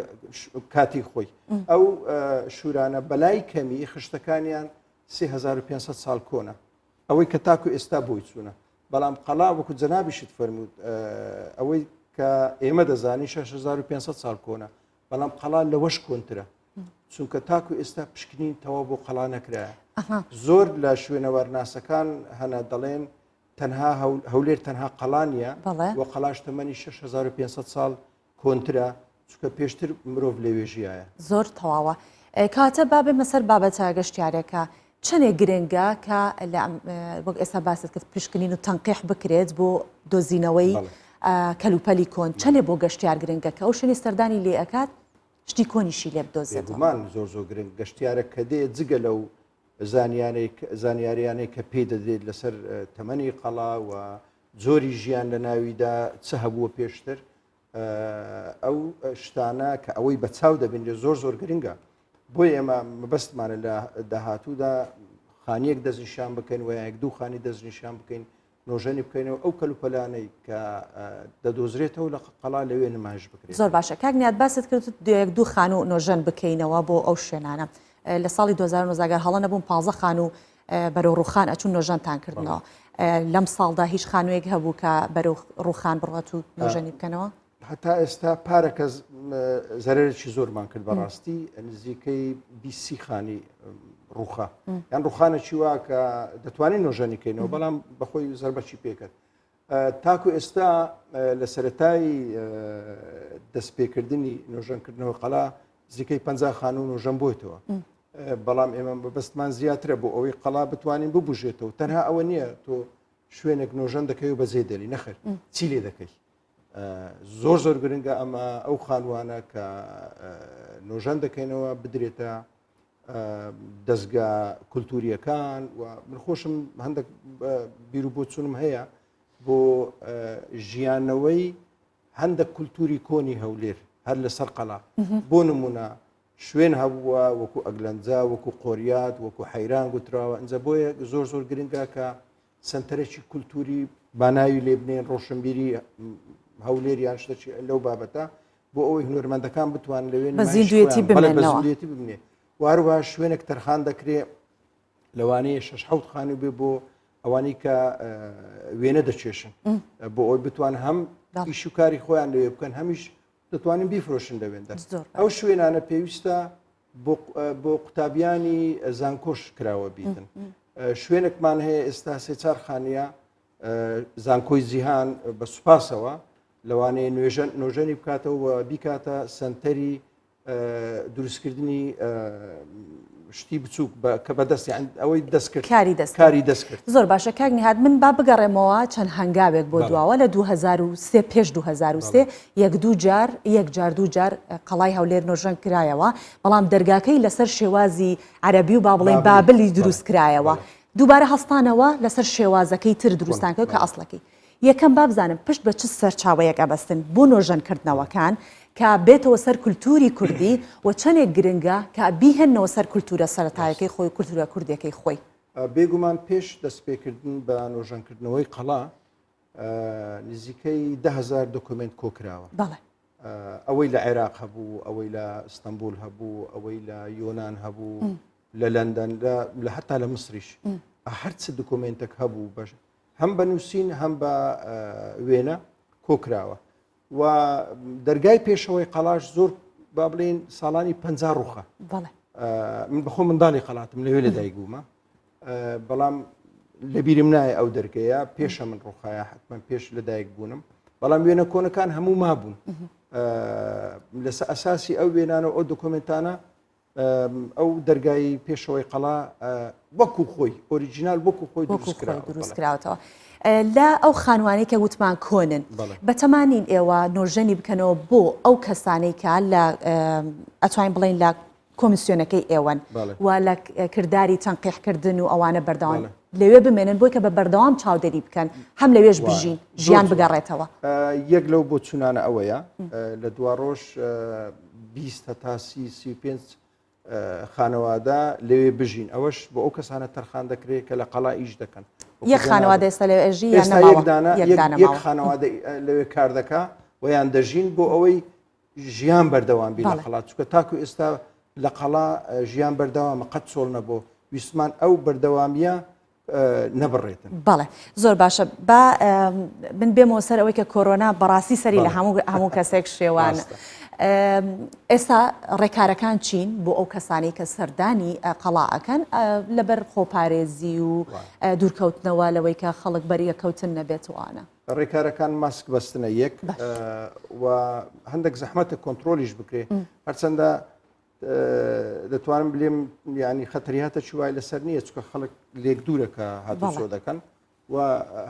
کاتی خۆی ئەو شورانە بەلای کەمی خشتەکانیان 3500 ساڵ کۆنە ئەوەی کە تاکو ئێستا بۆی چوونە بەڵام قەڵا وەکو جەنابیشت فەرمووت ئەوەی کە ئێمە دەزانین 6500 ساڵ کۆنە بەڵام قەڵا لەوەش کۆنترە چونکە تاکو ئێستا پشکنین تەواو بۆ قەڵا نەکرایە زۆر لە شوێنەوارناسەکان هەنە دەڵێن تەنها هەولێر تەنها قەڵا نییە و قەڵاش تەمەنی 6500 ساڵ کۆنترە چونکە پێشتر مرۆڤ لەوێ ژیایە. زۆر تەواوە. کەواتە با بێمە سەر بابەتە گەشتیارەکە. چەندێک گرنگە کە لە وەک ئێستا باست کرد پشکنین و تەنقیح بکرێت بۆ دۆزینەوەی کەلوپەلی کۆن چەندێ بۆ گەشتیار گرنگە کە ئەو شوێنی سەردانی لێ ئەکات شتی کۆنیشی لێ بدۆزێتەوە. بێگومان زۆر زۆر گرنگ گەشتیارە کە دێ جگە لەو زانیاریانەی کە پێی دەدرێت لەسەر تەمەنی قەڵا و جۆری ژیان لە ناویدا چ هەبووە پێشتر ئەو شتانە کە ئەوەی بە چاو دەبینرێت زۆر زۆر گرنگە بۆی ئێمە مەبەستمانە لە داهاتوودا خانیەک دەستنیشان بکەین و یەک دوو خانی دەستنیشان بکەین نۆژەنی بکەینەوە ئەو کەلوپەلانەی کە دەدۆزرێتەوە لە قەڵا لەوێ نمایش بکرێت. زۆر باشە کاک نیاد باست کرد یەک دوو خانوو نۆژەن بکەینەوە بۆ ئەو شوێنانە لە ساڵی 2019 گەر هەڵە نەبووم 15 خانوو بەرەو ڕوخان ئەچوون نۆژەنتان کردنەوە لەم ساڵدا هیچ خانوویەک هەبوو کە بەرەو ڕوخان بڕات و نۆژەنی بکەنەوە؟ هەتا ئێستا پارەکە زەرەرێکی زۆرمان کرد بەڕاستی نزیکەی بیسی خانی. ڕوخا یان ڕوخانەکی وا کە دەتوانین نۆژەنی کەینەوە بەڵام بەخۆی زربەکی پێکرد تاکو ئێستا لە سەتای دەستپێکردنی نۆژەنکردنەوە قەلا نزیکەی 50 خانوو نۆژەن بۆیتەوە بەڵام ئێمە بەبستمان زیاترە بۆ ئەوەی قەڵا بتوانین ببژێتەوە تەنها ئەوە نییە تۆ شوێنێک نۆژەن دەکەی و بەجێ دێلی نەخر چی لێ دەکەی زۆر زۆر گرنگە ئەمە ئەو خانوانە کە نۆژەن دەکەینەوە بدرێتە دەستگا کولتوریەکان و من خۆشم هەندێک بیر و بۆچونم هەیە بۆ ژیانەوەی هەندێک کولتوری کۆنی هەولێر هەر لەسەر قەڵا بۆ نمونە شوێن هەبووە وەکو ئەگلەنجا وەکو قۆریات وەکو حەیران گوتراوە ئەجا بۆیە زۆر زۆر گرنگە کە سنتەرێکی کولتوری باناوی لێ بنێن ڕۆشنبیری هەولێر یان شتێکی لەو بابەتە بۆ ئەوەی هونەرمەندەکان بتوان لەوێ بە زیندوێتی بمێنەوە بمێ واروە شوێنێک تەرخان دەکرێ لەوانەیە شش حوت خانوو بێ بۆ ئەوانەی کە وێنە دەکێشن بۆ ئەوی بتوان هەم ئیش و کاری خۆیان لەوێ بکەن هەمیش دەتوانین بیفرۆشن لەوێندە ئەو شوێنانە پێویستە بۆ قوتابیانی زانکۆش کراوە بیتن شوێنێکمان هەیە ئێستا سێ چار خانیە زانکۆی جیهان بە سوپاسەوە لەوانەیە نوێژەن نۆژەنی بکاتەوە و بیکاتە سنتەری دروستکردنی شتی بچووک کە بەدەست ئەوەی دەستکرد کاری دەست کاری دەستکرد زۆر باشە کاک نیهاد من با بگەڕێمەوە چەند هەنگاوێک بۆ دواوە لە 2003 پێش 2003 یەک دوو جار یەک جار دوو جار قەڵای هەولێر نۆژەن کرایەوە بەڵام دەرگاکەی لەسەر شێوازی عەربی و با بڵێن بابلی دروست کرایەوە دووبارە هەستانەوە لەسەر شێوازەکەی تر دروستان کرد کە ئەسڵەکەی یەکەم با بزانم پشت بە چ سەرچاوەیەک ئەبەستن بۆ نۆژەنکردنەوەکان کە بێتەوە سەر کولتووری کوردی و چەندێک گرنگە کە بیهێننەوە سەر کولتوورە سەرەتایەکەی خۆی و کولتوورە کوردیەکەی خۆی؟ بێگومان پێش دەستپێکردن بە نۆژەنکردنەوەی قەڵا نزیکەی 10هزار دۆکۆمێنت کۆکراوە. بەڵێ. ئەوەی لە عێراق هەبوو، ئەوەی لە ئیستەنبوڵ هەبوو، ئەوەی لە یۆنان هەبوو، لە لەندەن، لە هەتا لە مسریش هەرچ دۆکۆمێنتێک هەبوو بەش هەم بە نووسین هەم بە وێنە کۆکراوە و دەرگای پێشەوەی قەڵاش زۆر با بڵین ساڵانی پ ڕوخە من بەخۆ منداڵی قەڵاتم لەوێ لە دایک بوومە بەڵام لەبیرم نایە ئەو دەرگەیە پێشە من ڕوخایە حتمما پێش لە دایک بوونم بەڵام وێنە کۆنەکان هەموو مابوون لەسەر ئەساسی ئەو وێنانە ئەو دۆکۆمنتانە ئەو دەرگای پێشەوەی قەڵا وەکو خۆی original وەکو خۆی دروستکراوەتەوە. لە ئەو خانوانەی کە وتمان کۆنن بەتەمانین ئێوە نۆژەنی بکەنەوە بۆ ئەو کەسانەی کە لە ئەتوانین بڵین لە کۆمیسیۆنەکەی ئێوەن و لە کرداری تەنقیحکردن و ئەوانە بەردەوام لەوێ بمێنن بۆی کە بە بەردەوام چاودێری بکەن هەم لەوێش بژین ژیان بگەڕێتەوە. یەک لەو بۆچوونانە ئەوەیە لە دواڕۆژ 20 هەتا سی 35 خانەوادە لەوێ بژین ئەوەش بۆ ئەو کەسانە تەرخان دەکرێت کە لە قەڵا ئیش دەکەن یەک خانەوادە ئێستا لەوێ ئەژی یان ئێستا نەماوە؟ یەک دانە یەک یەک دانە یەک ماوە. خانەوادە لەوێ کار دەکا و یان دەژین بۆ ئەوەی ژیان بەردەوام بی لە بەڵێ. قەڵا چونکە تاکو ئێستا لە قەڵا ژیان بەردەوامە قەت چۆڵ نەبوو ویستمان ئەو بەردەوامیە نەبڕێتن. بەڵێ زۆر باشە با من بێمەوە سەر ئەوەی کە کۆرۆنا بەڕاستی سەری لە هەموو هەموو کەسێک شێوان. ئێستا ڕێکارەکان چین بۆ ئەو کەسانی کە سەردانی قەڵا ئەکەن لەبەر خۆپارێزی و دوورکەوتنەوە لەوەی کە خەڵک بەریەکەوتن نەبێتوانە. ڕێکارەکان ماسک بەستنە یەک و هەندێک زەحمەتە کۆنتترۆلیش بکرێ هەرچەندە دەتوانم بلێم ینی خەتەری هاتە چوای لەسەر نییە چکە خەڵک لێک دوورە کە هاتوچۆ دەکەن و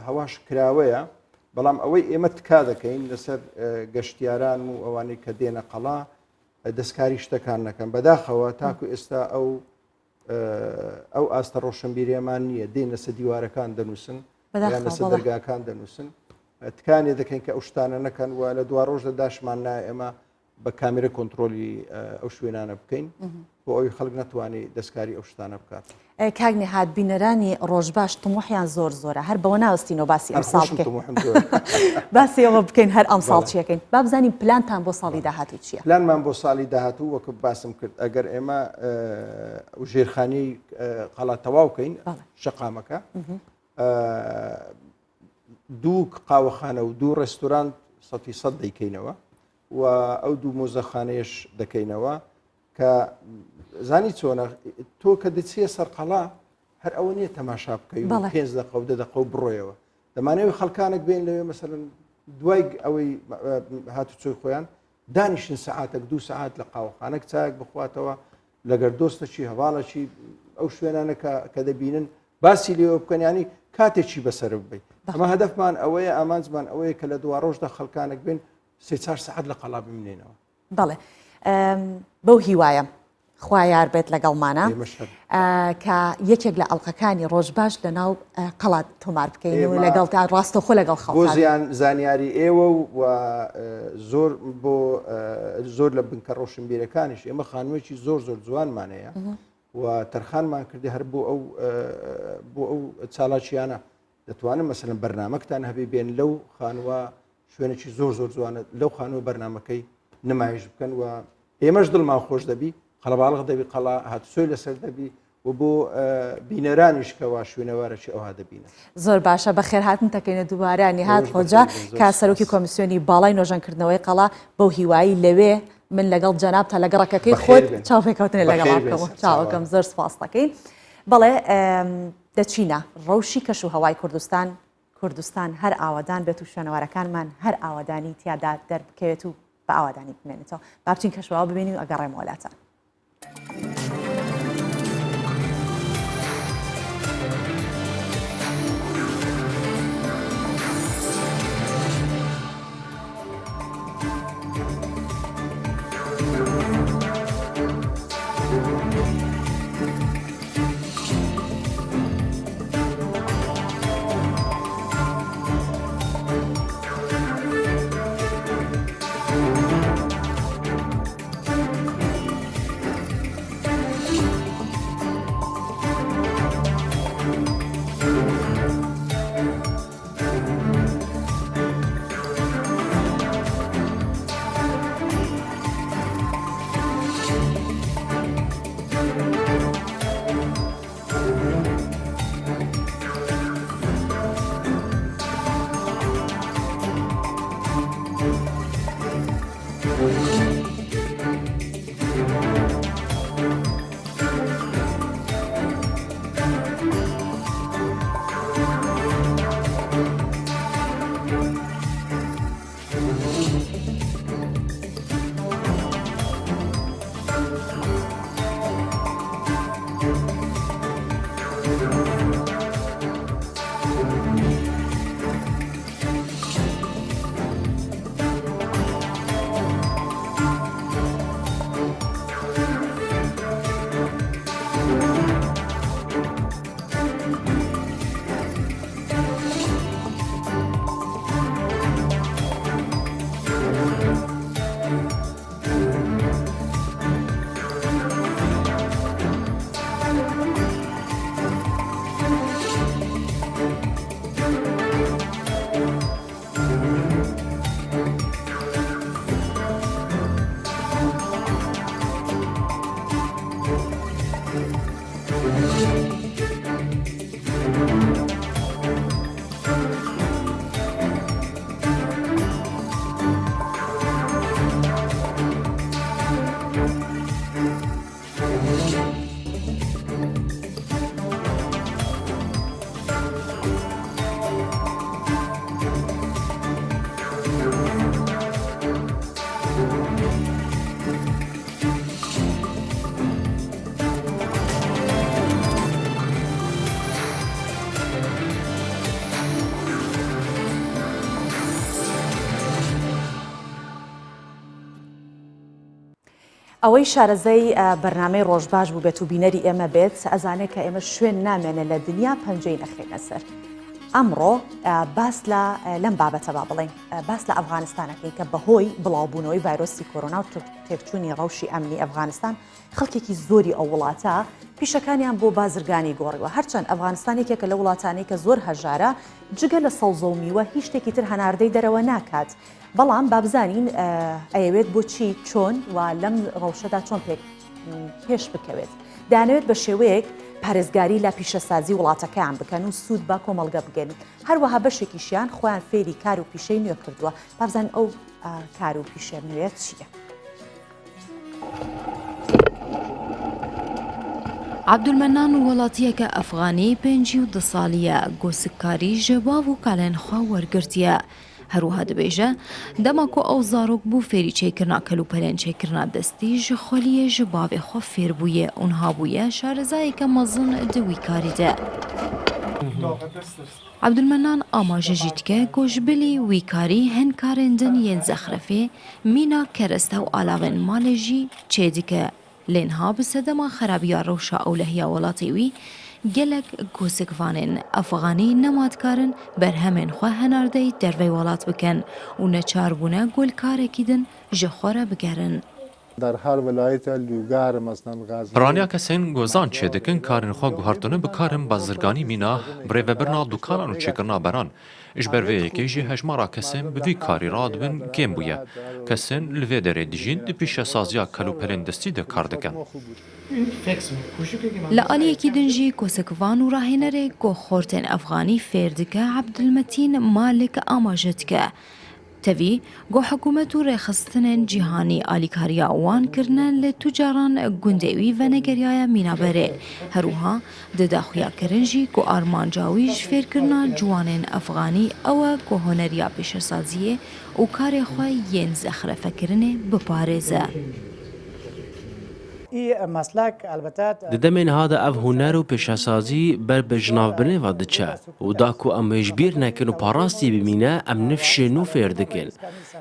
هەواش کراوەیە بەڵام ئەوەی ئێمە تکا دەکەین لەسەر گەشتیاران و ئەوانەی کە دێنە قەڵا دەستکاری شتەکان نەکەن بەداخەوە تاکو ئێستا ئەو ئەو ئاستە ڕۆشنبیریەمان نییە دێن لەسەر دیوارەکان دەنووسن یان لەسەر دەرگاکان دەنووسن تکانێ دەکەین کە ئەو شتانە نەکەن و لە دوا ڕۆژدا داشمان نا ئێمە بە کامێرە کۆنتترۆلی ئەو شوێنانە بکەین بۆ ئەوی خەڵک نەتوانانی دەستکاری ئەو شتانە بکات. کاک نیهاد بینەرانی ڕۆژباش تموحیان زۆر زۆرە هەر بەوە ناوەستینەوە باسی ئەمساڵ بکەین باسی ئەوە بکەین هەر ئەمساڵ چیەکەین با بزانین پلانتان بۆ ساڵی داهاتوو چییە؟ پلانمان بۆ ساڵی داهاتوو وەکو باسم کرد ئەگەر ئێمە ژێرخانی قەڵا تەواو کەین شەقامەکە دوو قاوەخانە و دوو ڕێستورانت سەتی سەد دەیکەینەوە و ئەو دوو مۆزەخانەیەش دەکەینەوە. کە زانی چۆنە تۆ کە دەچیە سەر قەڵا هەر ئەوە نییە تەماشا بکەی پێنج دەقە و دە دەقە و بڕۆیەوە دەمانەوەی خەڵکانێک بێن لەوێ مەسەلەن دوای ئەوەی هاتوچۆی خۆیان دانیشن سەعاتێک دوو سەعات لە قاوەخانەک چایەک بخواتەوە لەگەر دۆستەکی هەواڵەکی ئەو شوێنانە کە دەبینن باسی لێوە بکەن ینی کاتێکی بەسەر ببی ئەمە هەدەفمان ئەوەیە ئامانجمان ئەوەیە کە لە دوا ڕۆژدا خەڵکانێک بن سێ چار سەعات لە قەڵا بمێنەوە بەڵێ بەو هیوایەم خوا یار بێت لەگەڵمانە کە یەکێک لە ئەڵلقەکانی ڕۆژباش لە ناو قەڵات تۆمار بکەین و لەگەڵ تا ڕاستەخۆ لەگەڵ خەڵ بۆ زیان زانیاری ئێوە و زۆر بۆ زۆر لە بنکە ڕۆشنبیرەکانیش ئێمە خانوویەکی زۆر زۆر جوانمانەیە و تەرخانمان کردی هەر بۆ ئەو بۆ ئەو چالاکیانە دەتوانن مەسەلەن بەرنامەکتان هەبێ بێن لەو خانووە شوێنێکی زۆر زۆر جوانە لەو خانووە بەرنامەکەی نمایش بکەن و ئێمەش دڵمان خۆش دەبی قەڵەباڵغ دەبی قەڵا هاتوچۆی لەسەر دەبی و بۆ بینەرانیش کەوا شوێنەوارەکی ئەوها دەبینن. زۆر باشە بەخێرهاتن تەکەینە دووبارە نیهاد خۆجا کە سەرۆکی کۆمیسیۆنی باڵای نۆژەنکردنەوەی قەڵا بەو هیوایی لەوێ من لەگەڵ جەنابتا لە گەڕەکەکەی خۆت چاوپێکەوتنێ لەگەڵ بکەم چاوەکەم زۆر سپاس دەکەین بەڵێ دەچینە ڕەوشی کەش و هەوای کوردستان، کوردستان هەر ئاوەدان بێت و شوێنەوارەکانمان هەر ئاوەدانی تیادا دەربکەوێت و بە ئاوادانی بمێنێتەوە. با بچین کەشوهەوا ببینین و ئەگەڕێمەوە لاتان. ئەوەی شارەزای بەرنامەی ڕۆژباش بووبێت و بینەری ئێمە بێت ئەزانێت کە ئێمە شوێن نامێنێ لە دنیا پەنجەی نەخەینە سەر. ئەمڕۆ باس لە لەم بابەتە با بڵێین باس لە ئەفغانستانەکەین کە بەهۆی بڵاوبوونەوەی ڤایرۆسی کۆرۆنا و تێکچوونی ڕەوشی ئەمنی ئەفغانستان خەڵکێکی زۆری ئەو وڵاتە پیشەکانیان بۆ بازرگانی گۆڕیوە هەرچەند ئەفغانستان یەکێکە لە وڵاتانەی کە زۆر هەژارە جگە لە سەوزە و میوە هیچ شتێکی تر هەناردەی دەرەوە ناکات بەڵام با بزانین ئەیەوێت بۆچی چۆن و لەم ڕەوشەدا چۆن پێک پێش بکەوێت دەیانەوێت بە شێوەیەک پارێزگاری لە پیشەسازی وڵاتەکەیان بکەن و سوود بە کۆمەڵگە بگەن هەروەها بەشێکیشیان خۆیان فێری کار و پیشەی نوێ کردووە با بزانین ئەو کار و پیشە نوێ چییە؟ عەبدولمەنان وڵاتییەکە ئەفغانی 52 ساڵییە، گۆسککاری ژ باڤ و کالێن خوە وەرگرتیە. هەروەها دەبێژە، دەما کو ئەو زارۆک بوو فێری چێکردنا کەلوپەلێن چێکردنا دەستی ژ خوەلیێ ژ باڤێ خوە فێر بوویە و نها بوویە شارەزایەکە مەزن د وی کاری دە. عەبدولمەنان ئاماژە ژی دکە کو ژ بلی وی کاری هن کارێن دن yên زەخرەفێ مîna kereste û alavên malê jî çê dike Lê niha bi sedema xerabiya rewşa ewlehiya welatê wî, gelek kosikvanên Efxanî nema dikarin berhemên xwe henardeyî dervey welat bikin û neçar bûne ku li karekî din ji xwe re bigerin. Piraniya kesên gozan çêdikin karên xwe guhertine bi karên bazirganî mîna birêvebirina dukanan û çêkirina beran. Ji ber vê yekê jî hejmara kesên bi vî karî radibin kêm bûye. Kesên li vê derê dijîn di pîşesaziya kelûpelên destî de kar dikin. Li aliyekî din jî kosikvan û rahênerê ku xortên Efxanî fêr dike Ebdulmetîn Malik amaje dike, Tevî ku hikûmet û rêxistinên cîhanî alîkariya wan kirine li tu caran gundê wî venegeriyaye mîna berê. Her wiha dide xuyakirin jî ku armanca wî ji fêrkirina ciwanên Efxanî ew e ku huneriya pêşesaziyê û karê xwe yên zexrefekirinê biparêze. Di demê niha de ev huner û pêşesazî ber bi jinavbirinê ve diçe û da ku em wê ji bîr nekin û parastî bimîne em nifşê nû fêr dikin.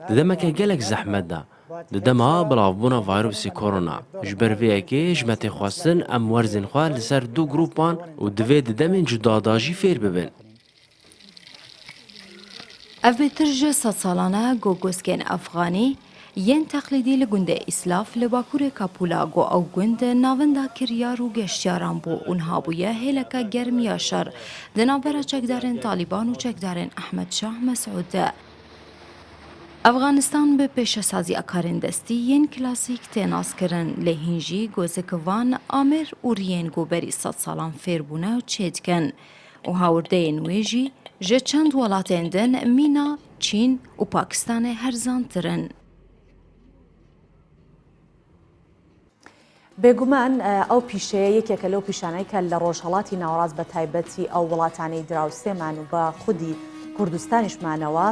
Di demeke gelek zehmet de, di dema belavbûna vîrusê korona, ji ber vê yekê ji me tê xwestin em werzên xwe li ser du grûpan û divê di demên cuda de jî fêr bibin. Ev bêtir ji sedsalan e ku goskên Efxanî yên teqlîdî li gundê Îslaf li bakurê Kapula ku ew gund navenda kiryar û geştyaran bû û niha bûye hêleke germ ya şer di navbera çekdarên Talîban û çekdarên Ehmed Şah Mesûd de. Efxanistan bi pêşesaziya karên destî yên klasîk tê naskirin lê hîn jî gozik van amêr û riyên ku berî sedsalan fêr bûne çêdikin. û hawirdeyên wê jî ji çend welatên din mîna Çîn û Pakistanê herzantir in. Bêguman ئەو پیشەیە یەکێکە لەو پیشانەی کە لە ڕۆژهەڵاتی ناوەڕاست بە تایبەتی ئەو وڵاتانەی دراوسێمان و بە خودی کوردستانیشمانەوە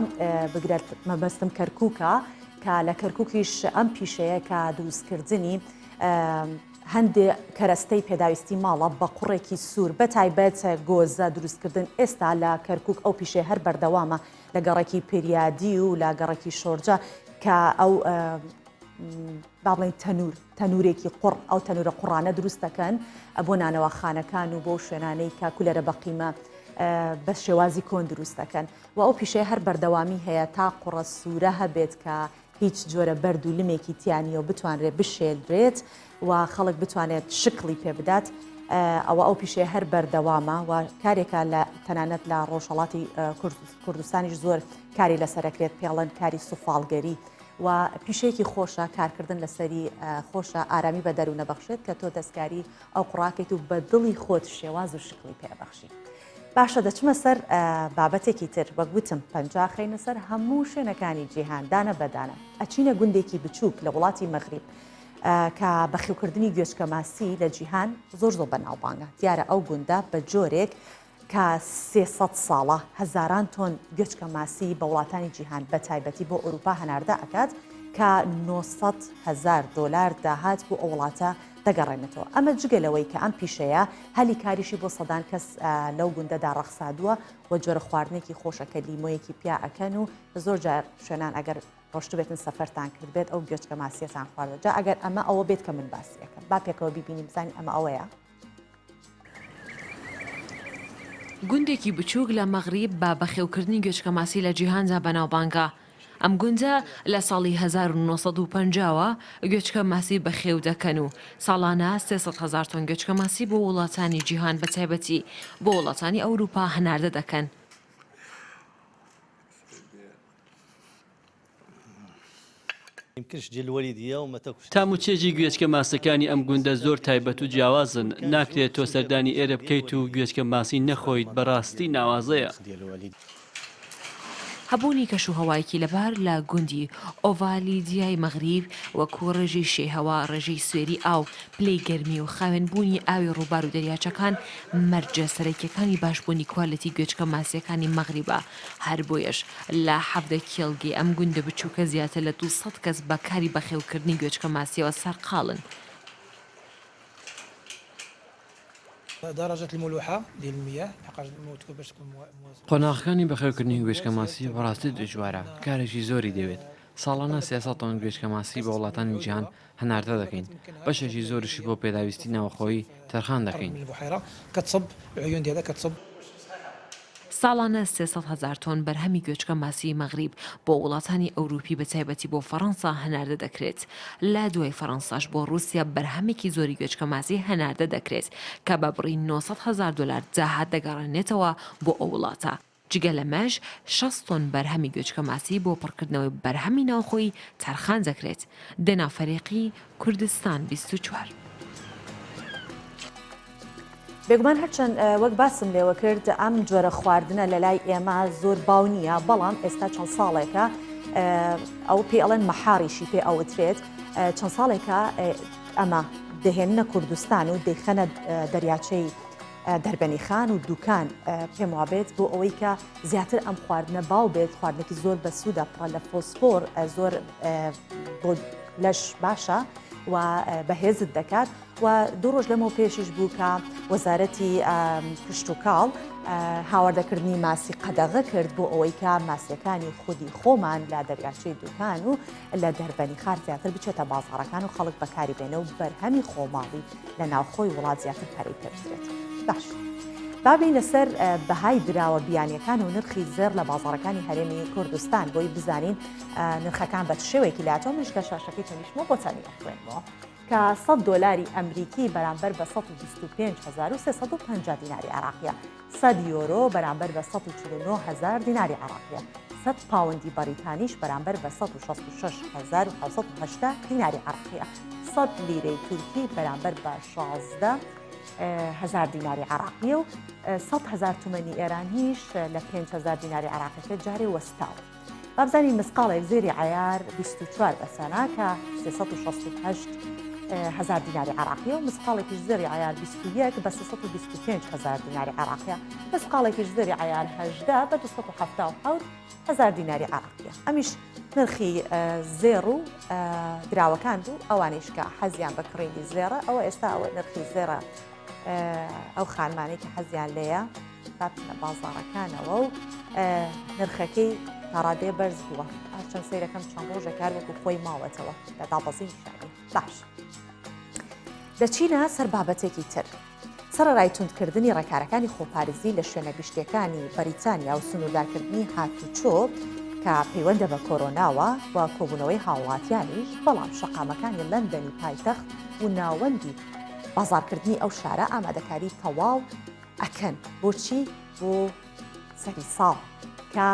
بگرە مەبەستم کەرکووکە کە لە کەرکووکیش ئەم پیشەیە کە دروستکردنی هەندێ کەرەستەی پێداویستی ماڵە بە قوڕێکی سوور بە تایبەت گۆزە دروستکردن ئێستا لە کەرکوک ئەو پیشەیە هەر بەردەوامە لە گەڕەکی پریادی و لە گەڕەکی شۆرجە کە ئەو با بڵێین تەنور تەنورێکی قوڕ ئەو تەنورە قوڕانە دروست دەکەن بۆ نانەواخانەکان و بۆ شوێنانەی کە کولەرە بەقیمە بە شێوازی کۆن دروست دەکەن و ئەو پیشەیە هەر بەردەوامی هەیە تا قوڕە سوورە هەبێت کە هیچ جۆرە بەرد و لمێکی تیا نییە و بتوانرێت بشێلرێت و خەڵک بتوانێت شکڵی پێ بدات ئەوە ئەو پیشەیە هەر بەردەوامە و کارێکە لە تەنانەت لە ڕۆژهەڵاتی کوردستانیش زۆر کاری لەسەرەکرێت پێڵەن کاری سوفاڵگەری و پیشەیەکی خۆشە کارکردن لەسەری خۆشە ئارامی بە دەروونە بەخشێت کە تۆ دەستکاری ئەو قوڕاکەیت و بە دڵی خۆت شێواز و شکڵی پێبەخشی. باشە دەچمە سەر بابەتێکی تر وەک وتم پەنجا خەینە سەر هەموو شوێنەکانی جیهان دانە بە دانە ئەچینە گوندێکی بچووک لە وڵاتی مەغریب کە بەخێوکردنی گوێچکە ماسی لە جیهان زۆر زۆر بەناوبانگە دیارە ئەو گوندە بە جۆرێک کە 300 ساڵە هەزاران تۆن گوێچکە ماسی بە وڵاتانی جیهان بە تایبەتی بۆ ئەوروپا هەناردە ئەکات کە 900 هەزار دۆلار داهات بۆ ئەو وڵاتە دەگەڕێنێتەوە. ئەمە جگە لەوەی کە ئەم پیشەیە هەلی کاریشی بۆ سەدان کەس لەو گوندەدا ڕەخسادووە و جۆرە خواردنێکی خۆشە کە لیمۆیەکی پیا ئەکەن و زۆر جار شوێنان ئەگەر ڕۆشتبێتن سەفەرتان کردبێت ئەو گوێچکە ماسیەتان خواردوە جا ئەگەر ئەمە ئەوە بێت کە من باسی ئەکەم با پێکەوە بیبینین بزانین ئەمە ئەوەیە. گوندێکی بچووک لە مەغریب بە بەخێوکردنی گوێچکەماسی لە جیهاندا بەناوبانگە. ئەم گوندە لە ساڵی 1950 وە گوێچکە ماسی بەخێو دەکەن و ساڵانە 300 هەزار تۆن گوێچکە ماسی بۆ وڵاتانی جیهان بەتایبەتی بۆ وڵاتانی ئەوروپا هەناردە دەکەن. تام و چێژی گوێچکە ماسەکانی ئەم گوندە زۆر تایبەت و جیاوازن، ناکرێت تۆ سەردانی ئێرە بکەیت و گوێچکە ماسی نەخۆیت، بەڕاستی ناوازەیە. هەبوونی کەشوهەوایەکی لەبار لە گوندی ئۆڤالیدیای مەغریب وەکوو ڕێژەی شێی هەوا، ڕێژەی سوێری ئاو، پلەی گەرمی و خاوێن بوونی ئاوی ڕووبار و دەریاچەکان مەرجە سەرەکیەکانی باشبوونی کوالێتی گوێچکە ماسیەکانی مەغریبە، هەر بۆیەش لە 17 کێڵگەی ئەم گوندە بچووکە زیاتر لە 200 کەس بە کاری بەخێوکردنی گوێچکە ماسیەوە سەرقاڵن. قۆناغەکانی بەخێوکردنی گوێچکە ماسی بەڕاستی دژوارە، کارێکی زۆری دەوێت، ساڵانە 300 تۆن گوێچکە ماسی بۆ وڵاتانی جیهان هەناردە دەکەین، بەشێکی زۆریشی بۆ پێداویستی ناوخۆیی تەرخان دەکەین. ساڵانە 300 هەزار تۆن بەرهەمی گوێچکە ماسیی مەغریب بۆ وڵاتانی ئەوروپی بە تایبەتی بۆ فەڕەنسا هەناردە دەکرێت. لە دوای فەڕەنساش بۆ ڕووسیا بەرهەمێکی زۆری گوێچکە ماسی هەناردە دەکرێت کە بە بڕی 900 هەزار دۆلار داهات دەگەڕێنێتەوە بۆ ئەو وڵاتە. جگە لەمەش 60 تۆن بەرهەمی گوێچکە ماسی بۆ پڕکردنەوەی بەرهەمی ناوخۆیی تەرخان دەکرێت. دەنا فەریقی، کوردستان 24. بێگومان هەرچەند وەک باسم لێوە کرد ئەم جۆرە خواردنە لە لای ئێمە زۆر باو نییە بەڵام ئێستا چەند ساڵێکە ئەو پێ ئەڵێن مەحاڕیشی پێ ئەوترێت چەند ساڵێکە ئەمە دەهێننە کوردستان و دەیخەنە دەریاچەی دەربەنیخان و دوکان پێم وابێت بۆ ئەوەی کە زیاتر ئەم خواردنە باو بێت خواردنێکی زۆر بەسوودە پڕە لە فۆسفۆر زۆر بۆ لەش باشە و بەهێزت دەکات و دوو ڕۆژ لەمەو پێشیش بوو کە وەزارەتی کشتوکاڵ هاوردەکردنی ماسی قەدەغە کرد بۆ ئەوەی کە ماسیەکانی خودی خۆمان لە دەریاچەی دوکان و لە دەربەنی خار زیاتر بچێتە بازاڕەکان و خەڵک بەکاری بێنە و بەرهەمی خۆماڵی لە ناوخۆی وڵات زیاتر پەرەی پێ بدرێت. باش. با بێینە سەر بەهای دراوە بیانیەکان و نرخی زێڕ لە بازاڕەکانی هەرێمی کوردستان بۆی بزانین نرخەکان بە چ شێوەیەکی لاتەوە منیش لە شاشەکەی تەنیشتمەوە بۆتانی ئەخوێنمەوە. کە 100 دۆلاری ئەمریکی بەرامبەر بە 125350 دیناری عێراقیە، 100 یۆرۆ بەرامبەر بە 149 هەزار دیناری عێراقیە، 100 پاوەندی بەریتانیش بەرامبەر بە 166780 دیناری عێراقیە، 100 لیرەی تورکی بەرامبەر بە 16 هەزار دیناری عێراقیە و 100 هەزار تومەنی ئێرانیش لە 5 هەزار دیناری عێراقیەکە جارێ وەستاوە. با بزانین مسقاڵێک زێری عەیار 24 بەسەنە کە 368 هزار دیناری عراقیە و مسقاڵێکیش زێری عیار 21 بە 325 هزار دیناری عراقیە مسقاڵێکیش زێری عیار 18 بە 277 هزار دیناری عراقیە ئەمیش نرخی زێڕ و دراوەکان بوو ئەوانیش کە حەزیان بە کڕینی زێڕە ئەوە ئێستا ئەوە نرخی زێڕە ئەو خانمانەی کە حەزیان لێیە با بچنە بازاڕەکانەوە و نرخەکەی تاڕادەیە بەرز بووە هەرچەند سەیرەکەم چەند ڕۆژە کار وەکو خۆی ماوەتەوە لە دابەزین شانی باش دەچینە سەر بابەتێکی تر سەرەڕای توندکردنی ڕێکارەکانی خۆپارێزی لە شوێنە گشتیەکانی بەریتانیا و سنووردارکردنی هاتوچۆ کە پەیوەندە بە کۆرۆناوە و کۆبوونەوەی هاوڵاتیانیش بەڵام شەقامەکانی لەندەنی پایتەخت و ناوەندی بازاڕکردنی ئەو شارە ئامادەکاری تەواو ئەکەن بۆچی بۆ سەری ساڵ کە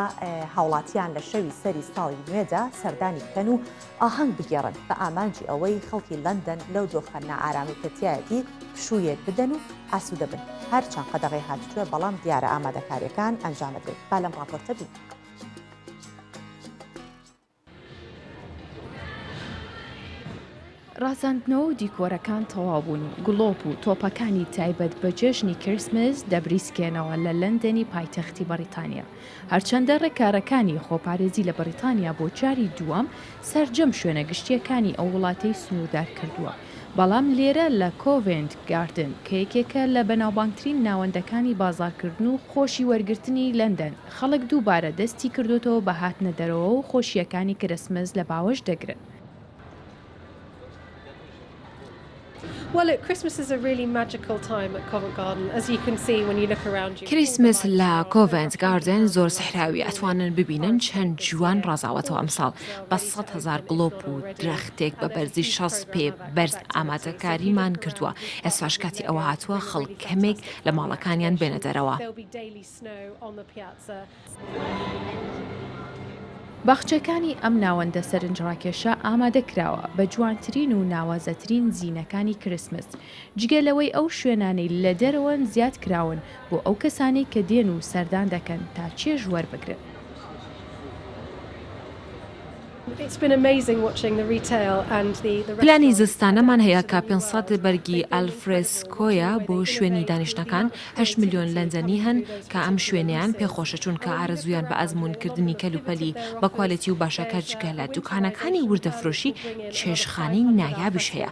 هاوڵاتیان لە شەوی سەری ساڵی نوێدا سەردانی بکەن و ئاهەنگ بگێڕن بە ئامانجی ئەوەی خەڵکی لەندەن لەو دۆخە نائارامی کە تیایەتی پشوویەک بدەن و ئاسوودە بن هەرچەند قەدەغەی هاتوچۆ بەڵام دیارە ئامادەکاریەکان ئەنجامەدرێت با لەم ڕاپۆرتە بین. ڕازاندنەوە و دیکۆرەکان تەواو بوون و گڵۆپ و تۆپەکانی تایبەت بە جەژنی کریسمس دەبریسکێنەوە لە لەندەنی پایتەختی بەڕیتانیا. هەرچەندە ڕێکارەکانی خۆپارێزی لە بەڕیتانیا بۆ جاری دووەم سەرجەم شوێنە گشتییەکانی ئەو وڵاتەی سنووردار کردووە، بەڵام لێرە لە کۆڤێنت گاردن کە یەکێکە لە بەناوبانگترین ناوەندەکانی بازاڕکردن و خۆشی وەرگرتنی لەندەن، خەڵک دووبارە دەستی کردۆتەوە بە هاتنە دەرەوە و خۆشییەکانی کرسمس لە باوەش دەگرن. کریسمس لە کۆڤێنت گاردن زۆر سحراویە ئەتوانن ببینن چەند جوان ڕازاوەتەوە ئەمساڵ بە 100 هەزار گڵۆپ و درەختێک بە بەرزی 60 پێ بەرز ئامادەکاریمان کردووە ئێستاش کاتی ئەوە هاتووە خەڵک کەمێک لە ماڵەکانیان بێنە دەرەوە. باخچەکانی ئەم ناوەندە سەرنجڕاکێشە ئامادە کراوە بە جوانترین و ناوازەترین زینەکانی کریسمس، جگە لەوەی ئەو شوێنانەی لە دەرەوەن زیاد کراون بۆ ئەو کەسانەی کە دێن و سەردان دەکەن تا چێژ وەربگرن. پلانی زستانەمان هەیە کە 500 بەرگی ئەلفرێسکۆیە بۆ شوێنی دانیشتنەکان، هەشت ملیۆن لەندەنی هەن کە ئەم شوێنەیان پێخۆشە چونکە ئارەزوویان بە ئەزموونکردنی کەلوپەلی بە کوالێتی و باشە کە جگە لە دوکانەکانی وردەفرۆشی چێشتخانەی نایابیش هەیە.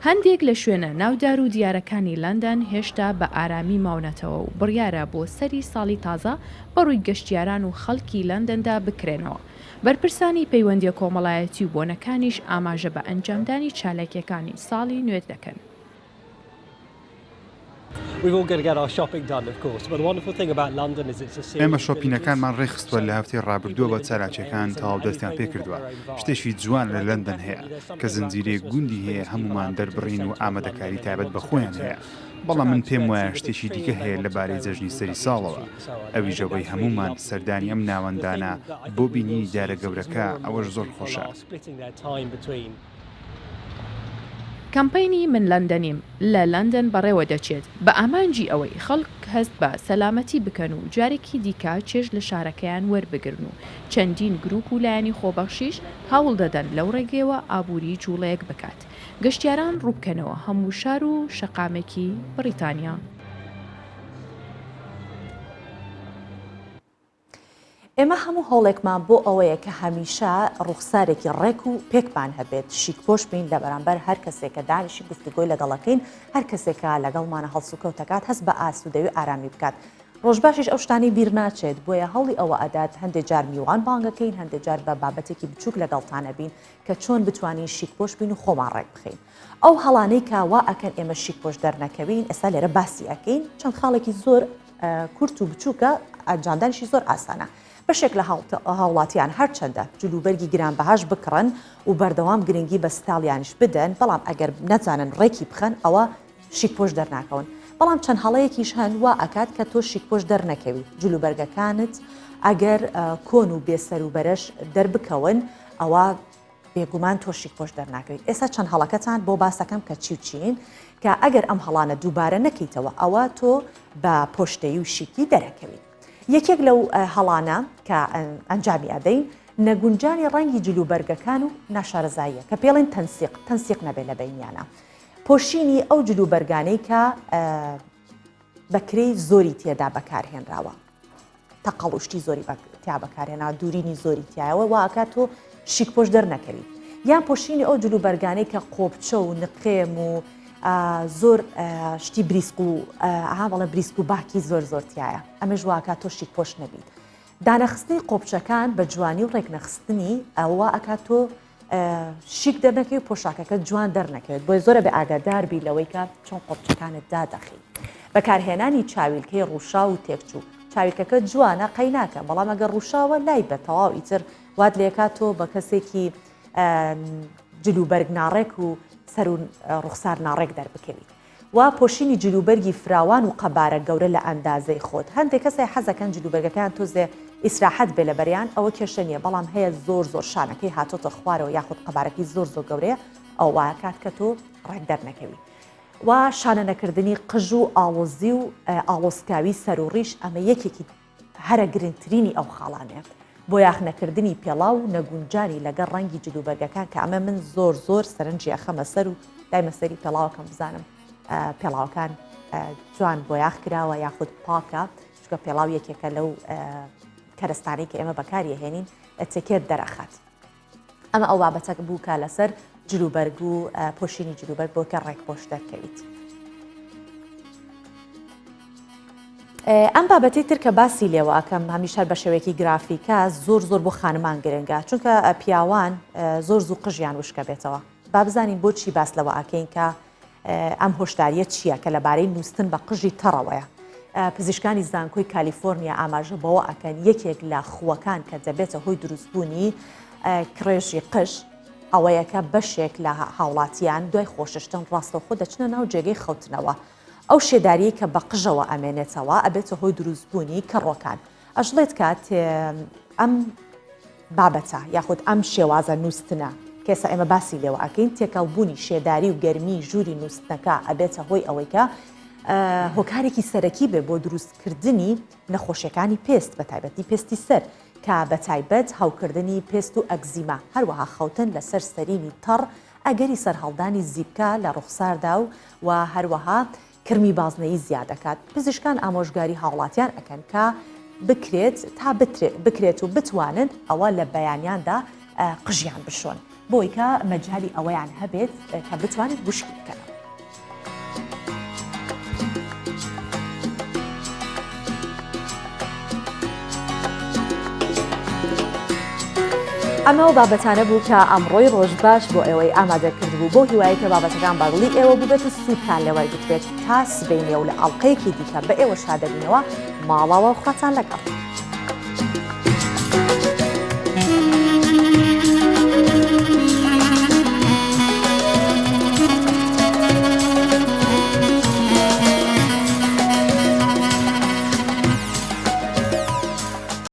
هەندێک لە شوێنە ناودار و دیارەکانی لەندەن هێشتا بە ئارامی ماونەتەوە و بڕیارە بۆ سەری ساڵی تازە بەڕووی گەشتیاران و خەڵکی لەندەندا بکرێنەوە. بەرپرسانی پەیوەندییە کۆمەڵایەتی و بۆنەکانیش ئاماژە بە ئەنجامدانی چالاکییەکانی ساڵی نوێ دەکەن. ئێمە شۆپینەکانمان ڕێکخستووە لە هەفتەی ڕابردووەوە چالاکییەکان تەواو دەستیان پێکردووە، شتێکی جوان لە لەندەن هەیە کە زنجیرەیەک گوندی هەیە هەموومان دەربڕین و ئامادەکاری تایبەت بە خۆیان هەیە، بەڵام من پێم وایە شتێکی دیکە هەیە لەبارەی جەژنی سەری ساڵەوە ئەویش ئەوەی هەموومان سەردانی ئەم ناوەندانە بۆ بینینی دارە گەورەکە ئەوەش زۆر خۆشە. کەمپەینی من لەندەنیم لە لەندەن بەڕێوەدەچێت، بە ئامانجی ئەوەی خەڵک هەست بە سەلامەتی بکەن و جارێکی دیکە چێژ لە شارەکەیان وەربگرن و چەندین گروپ و لایەنی خۆبەخشیش هەوڵدەدەن لەو ڕێگەیەوە ئابووری جوڵەیەک بکات گەشتیاران ڕووبکەنەوە هەموو شار و شەقامێکی بڕیتانیا. ئێمە هەموو هەوڵێکمان بۆ ئەوەیە کە هەمیشە ڕوخسارێکی ڕێک و پێکمان هەبێت، شیکپۆش بین لە بەرامبەر هەر کەسێک کە دانیشی گفتوگۆی لەگەڵەکەین، هەر کەسێک کە لەگەڵمانە هەڵسوکەوت دەکات هەست بە ئاسوودەوی و ئارامی بکات. ڕۆژباشیش ئەو شتانەی بیر ناچێت، بۆیە هەوڵی ئەوە ئەدات هەندێ جار میوان بانگەکەین، هەندێ جار بە بابەتێکی بچووک لەگەڵتان ئەبین کە چۆن بتوانین شیکپۆش بین و خۆمان ڕێک بخەین. ئەو هەڵانەی کە وا ئەکەن ئێمە شیکپۆش دەرنەکەوین ئێستا لێرە باسی ئەکەین، چەند خاڵێکی زۆر کورت و بچووکە، ئەنجامدانیشی زۆر ئاسانە. بەشێک لە هاوڵاتیان هەرچەندە جلوبەرگی گرانبەهاش بکڕن و بەردەوام گرنگی بە ستایڵیانیش بدەن، بەڵام ئەگەر نەزانن ڕێکی بخەن ئەوە شیکپۆش دەرناکەون. بەڵام چەند هەڵەیەکیش هەن وا ئەکات کە تۆ شیکپۆش دەرنەکەوی. جلوبەرگەکانت ئەگەر کۆن و بێسەروبەرەش دەربکەون ئەوا بێگومان تۆ شیکپۆش دەرناکەویت. ئێستا چەند هەڵەکەتان بۆ باسەکەم کە چی و چین کە ئەگەر ئەم هەڵانە دووبارە نەکەیتەوە ئەوە تۆ بە پۆشتەیی و شیکی دەرەکەویت. یەکێک لەو هەڵانە کە ئەنجامی ئەدەین نەگونجانی ڕەنگی جلوبەرگەکان و ناشارەزاییە کە پێڵێن تەنسیق، تەنسیق نەبێت لە بەینیانە. پۆشینی ئەو جلوبەرگانەی کە بە کرێی زۆری تێدا بەکارهێنراوە. تەقەڵ و شتی زۆری تیا بەکارهێنا دوورینی زۆری تایەوە وا ئەکات تۆ شیک پۆش دەرنەکەویت یان پۆشینی ئەو جلو بەرگانەی کە قۆپچە و نقێم و زۆر شتی بریسک و ئەها بەڵێ بریسک و باکی زۆر زۆر تایە ئەمەش واکات تۆ شیک پۆش نەبیت دانەخستنی قۆپچەکان بە جوانی و ڕێکنەخستنی ئەوە ئەکات تۆ شیک دەرنەکەوی پۆشاکەکە جوان دەرنەکەوێت بۆیە زۆرە بێ ئاگادار بی لەوەی کە چۆن قۆپچەکانت دادەخی بەکارهێنانی چاویلکەی ڕووشاو و تێکچوو چاویلکەکە جوانە قەی ناکە بەڵام ئەگەر ڕووشاوە لای بە تەواو ئیتر وات لێکات تۆ بە کەسێکی جلوبەرگ ناڕێک و سەر و ڕوخسار ناڕێک دەربکەویت. و پۆشینی جلوبەرگی فراوان و قەبارە گەورە لە ئەندازەی خۆت، هەندێک کەس هەیە حەزەکەن جلوبەرگەکەیان تۆزێ ئیسراحەت بێ لەبەریان ئەوە کێشە نییە بەڵام هەیە زۆر زۆر شانەکەی هاتۆتە خوارەوە یاخود قەبارەکەی زۆر زۆر گەورەیە ئەوە واکات کە تۆ ڕێک دەرنەکەوی و شانە نەکردنی قژ و ئاڵۆزی و ئاڵۆزکاوی سەر و ڕیش ئەمە یەکێکی هەرە گرنگترینی ئەو خاڵانەیە. بۆیاخ نەکردنی پێڵاو و نەگونجانی لەگەڵ ڕەنگی جلوبەرگەکان کە ئەمە من زۆر زۆر سەرنجی ئەخەمە سەر و دایمە سەری پێڵاوەکەم بزانم پێڵاوەکان جوان بۆیاخ کراوە یاخود پاکە چونکە پێڵاو یەکێکە لەو کەرەستانەی کە ئێمە بەکاری هێنین ئەتیکێت دەرەخات. ئەمە ئەو بابەتە بوو کە لەسەر جلوبەرگ و پۆشینی جلوبەرگ بۆ کە ڕێکپۆش دەرکەویت. ئەم بابەتی تر کە باسی لێوە ئەکەم هەمیشە بە شێوەیەکی گرافیکە زۆر زۆر بۆ خانمان گرنگە چونکە پیاوان زۆر زوو قژیان وشکە بێتەوە با بزانین بۆچی باس لەوە ئەکەین کە ئەم هۆشدارییە چییە کە لەبارەی نووستن بە قژی تەڕەوەیە؟ پزیشکانی زانکۆی کالیفۆرنیا ئاماژە بەوە ئەکەن یەکێک لە خووەکان کە دەبێتە هۆی دروستبوونی کڕێژی قژ ئەوەیە کە بەشێک لە هاوڵاتیان دوای خۆششتن ڕاستەوخۆ دەچنە ناو جێگەی خەوتنەوە ئەو شێداریەی کە بە قژەوە ئەمێنێتەوە ئەبێتە هۆی دروستبوونی کەڕۆکان. ئەشڵێت کە ئەم بابەتە یاخود ئەم شێوازە نووستنە کە ئێستا ئێمە باسی لێوە ئەکەین تێکەڵبوونی شێداری و گەرمی ژووری نووستنەکە ئەبێتە هۆی ئەوەی کە هۆکارێکی سەرەکی بێ بۆ دروستکردنی نەخۆشیەکانی پێست بە تایبەتی پێستی سەر. کە بەتایبەت هەوکردنی پێست و ئەکزیما، هەروەها خەوتن لەسەر سەرینی تەڕ ئەگەری سەرهەڵدانی زیپکە لە ڕوخساردا و و هەروەها کرمی بازنەیی زیاد ئەکات، پزیشکان ئامۆژگاری هاوڵاتیان ئەکەن کە بکرێت تا بکرێت و بتوانن ئەوە لە بەیانیاندا قژیان بشۆن بۆی کە مەجالی ئەوەیان هەبێت کە بتوانن وشکی بکەنەوە. ئەمە ئەو بابەتانە بوو کە ئەمڕۆی ڕۆژ باش بۆ ئێوەی ئامادە کردبوو بەو هیوایەی کە بابەتەکان بە دڵی ئێوە بووبێت و سوودتان لێ وەرگرتبێت تا سبەینێ و لە ئەڵقەیەکی دیکە بە ئێوە شادەبینەوە ماڵاوا و خواتان لەگەڵ.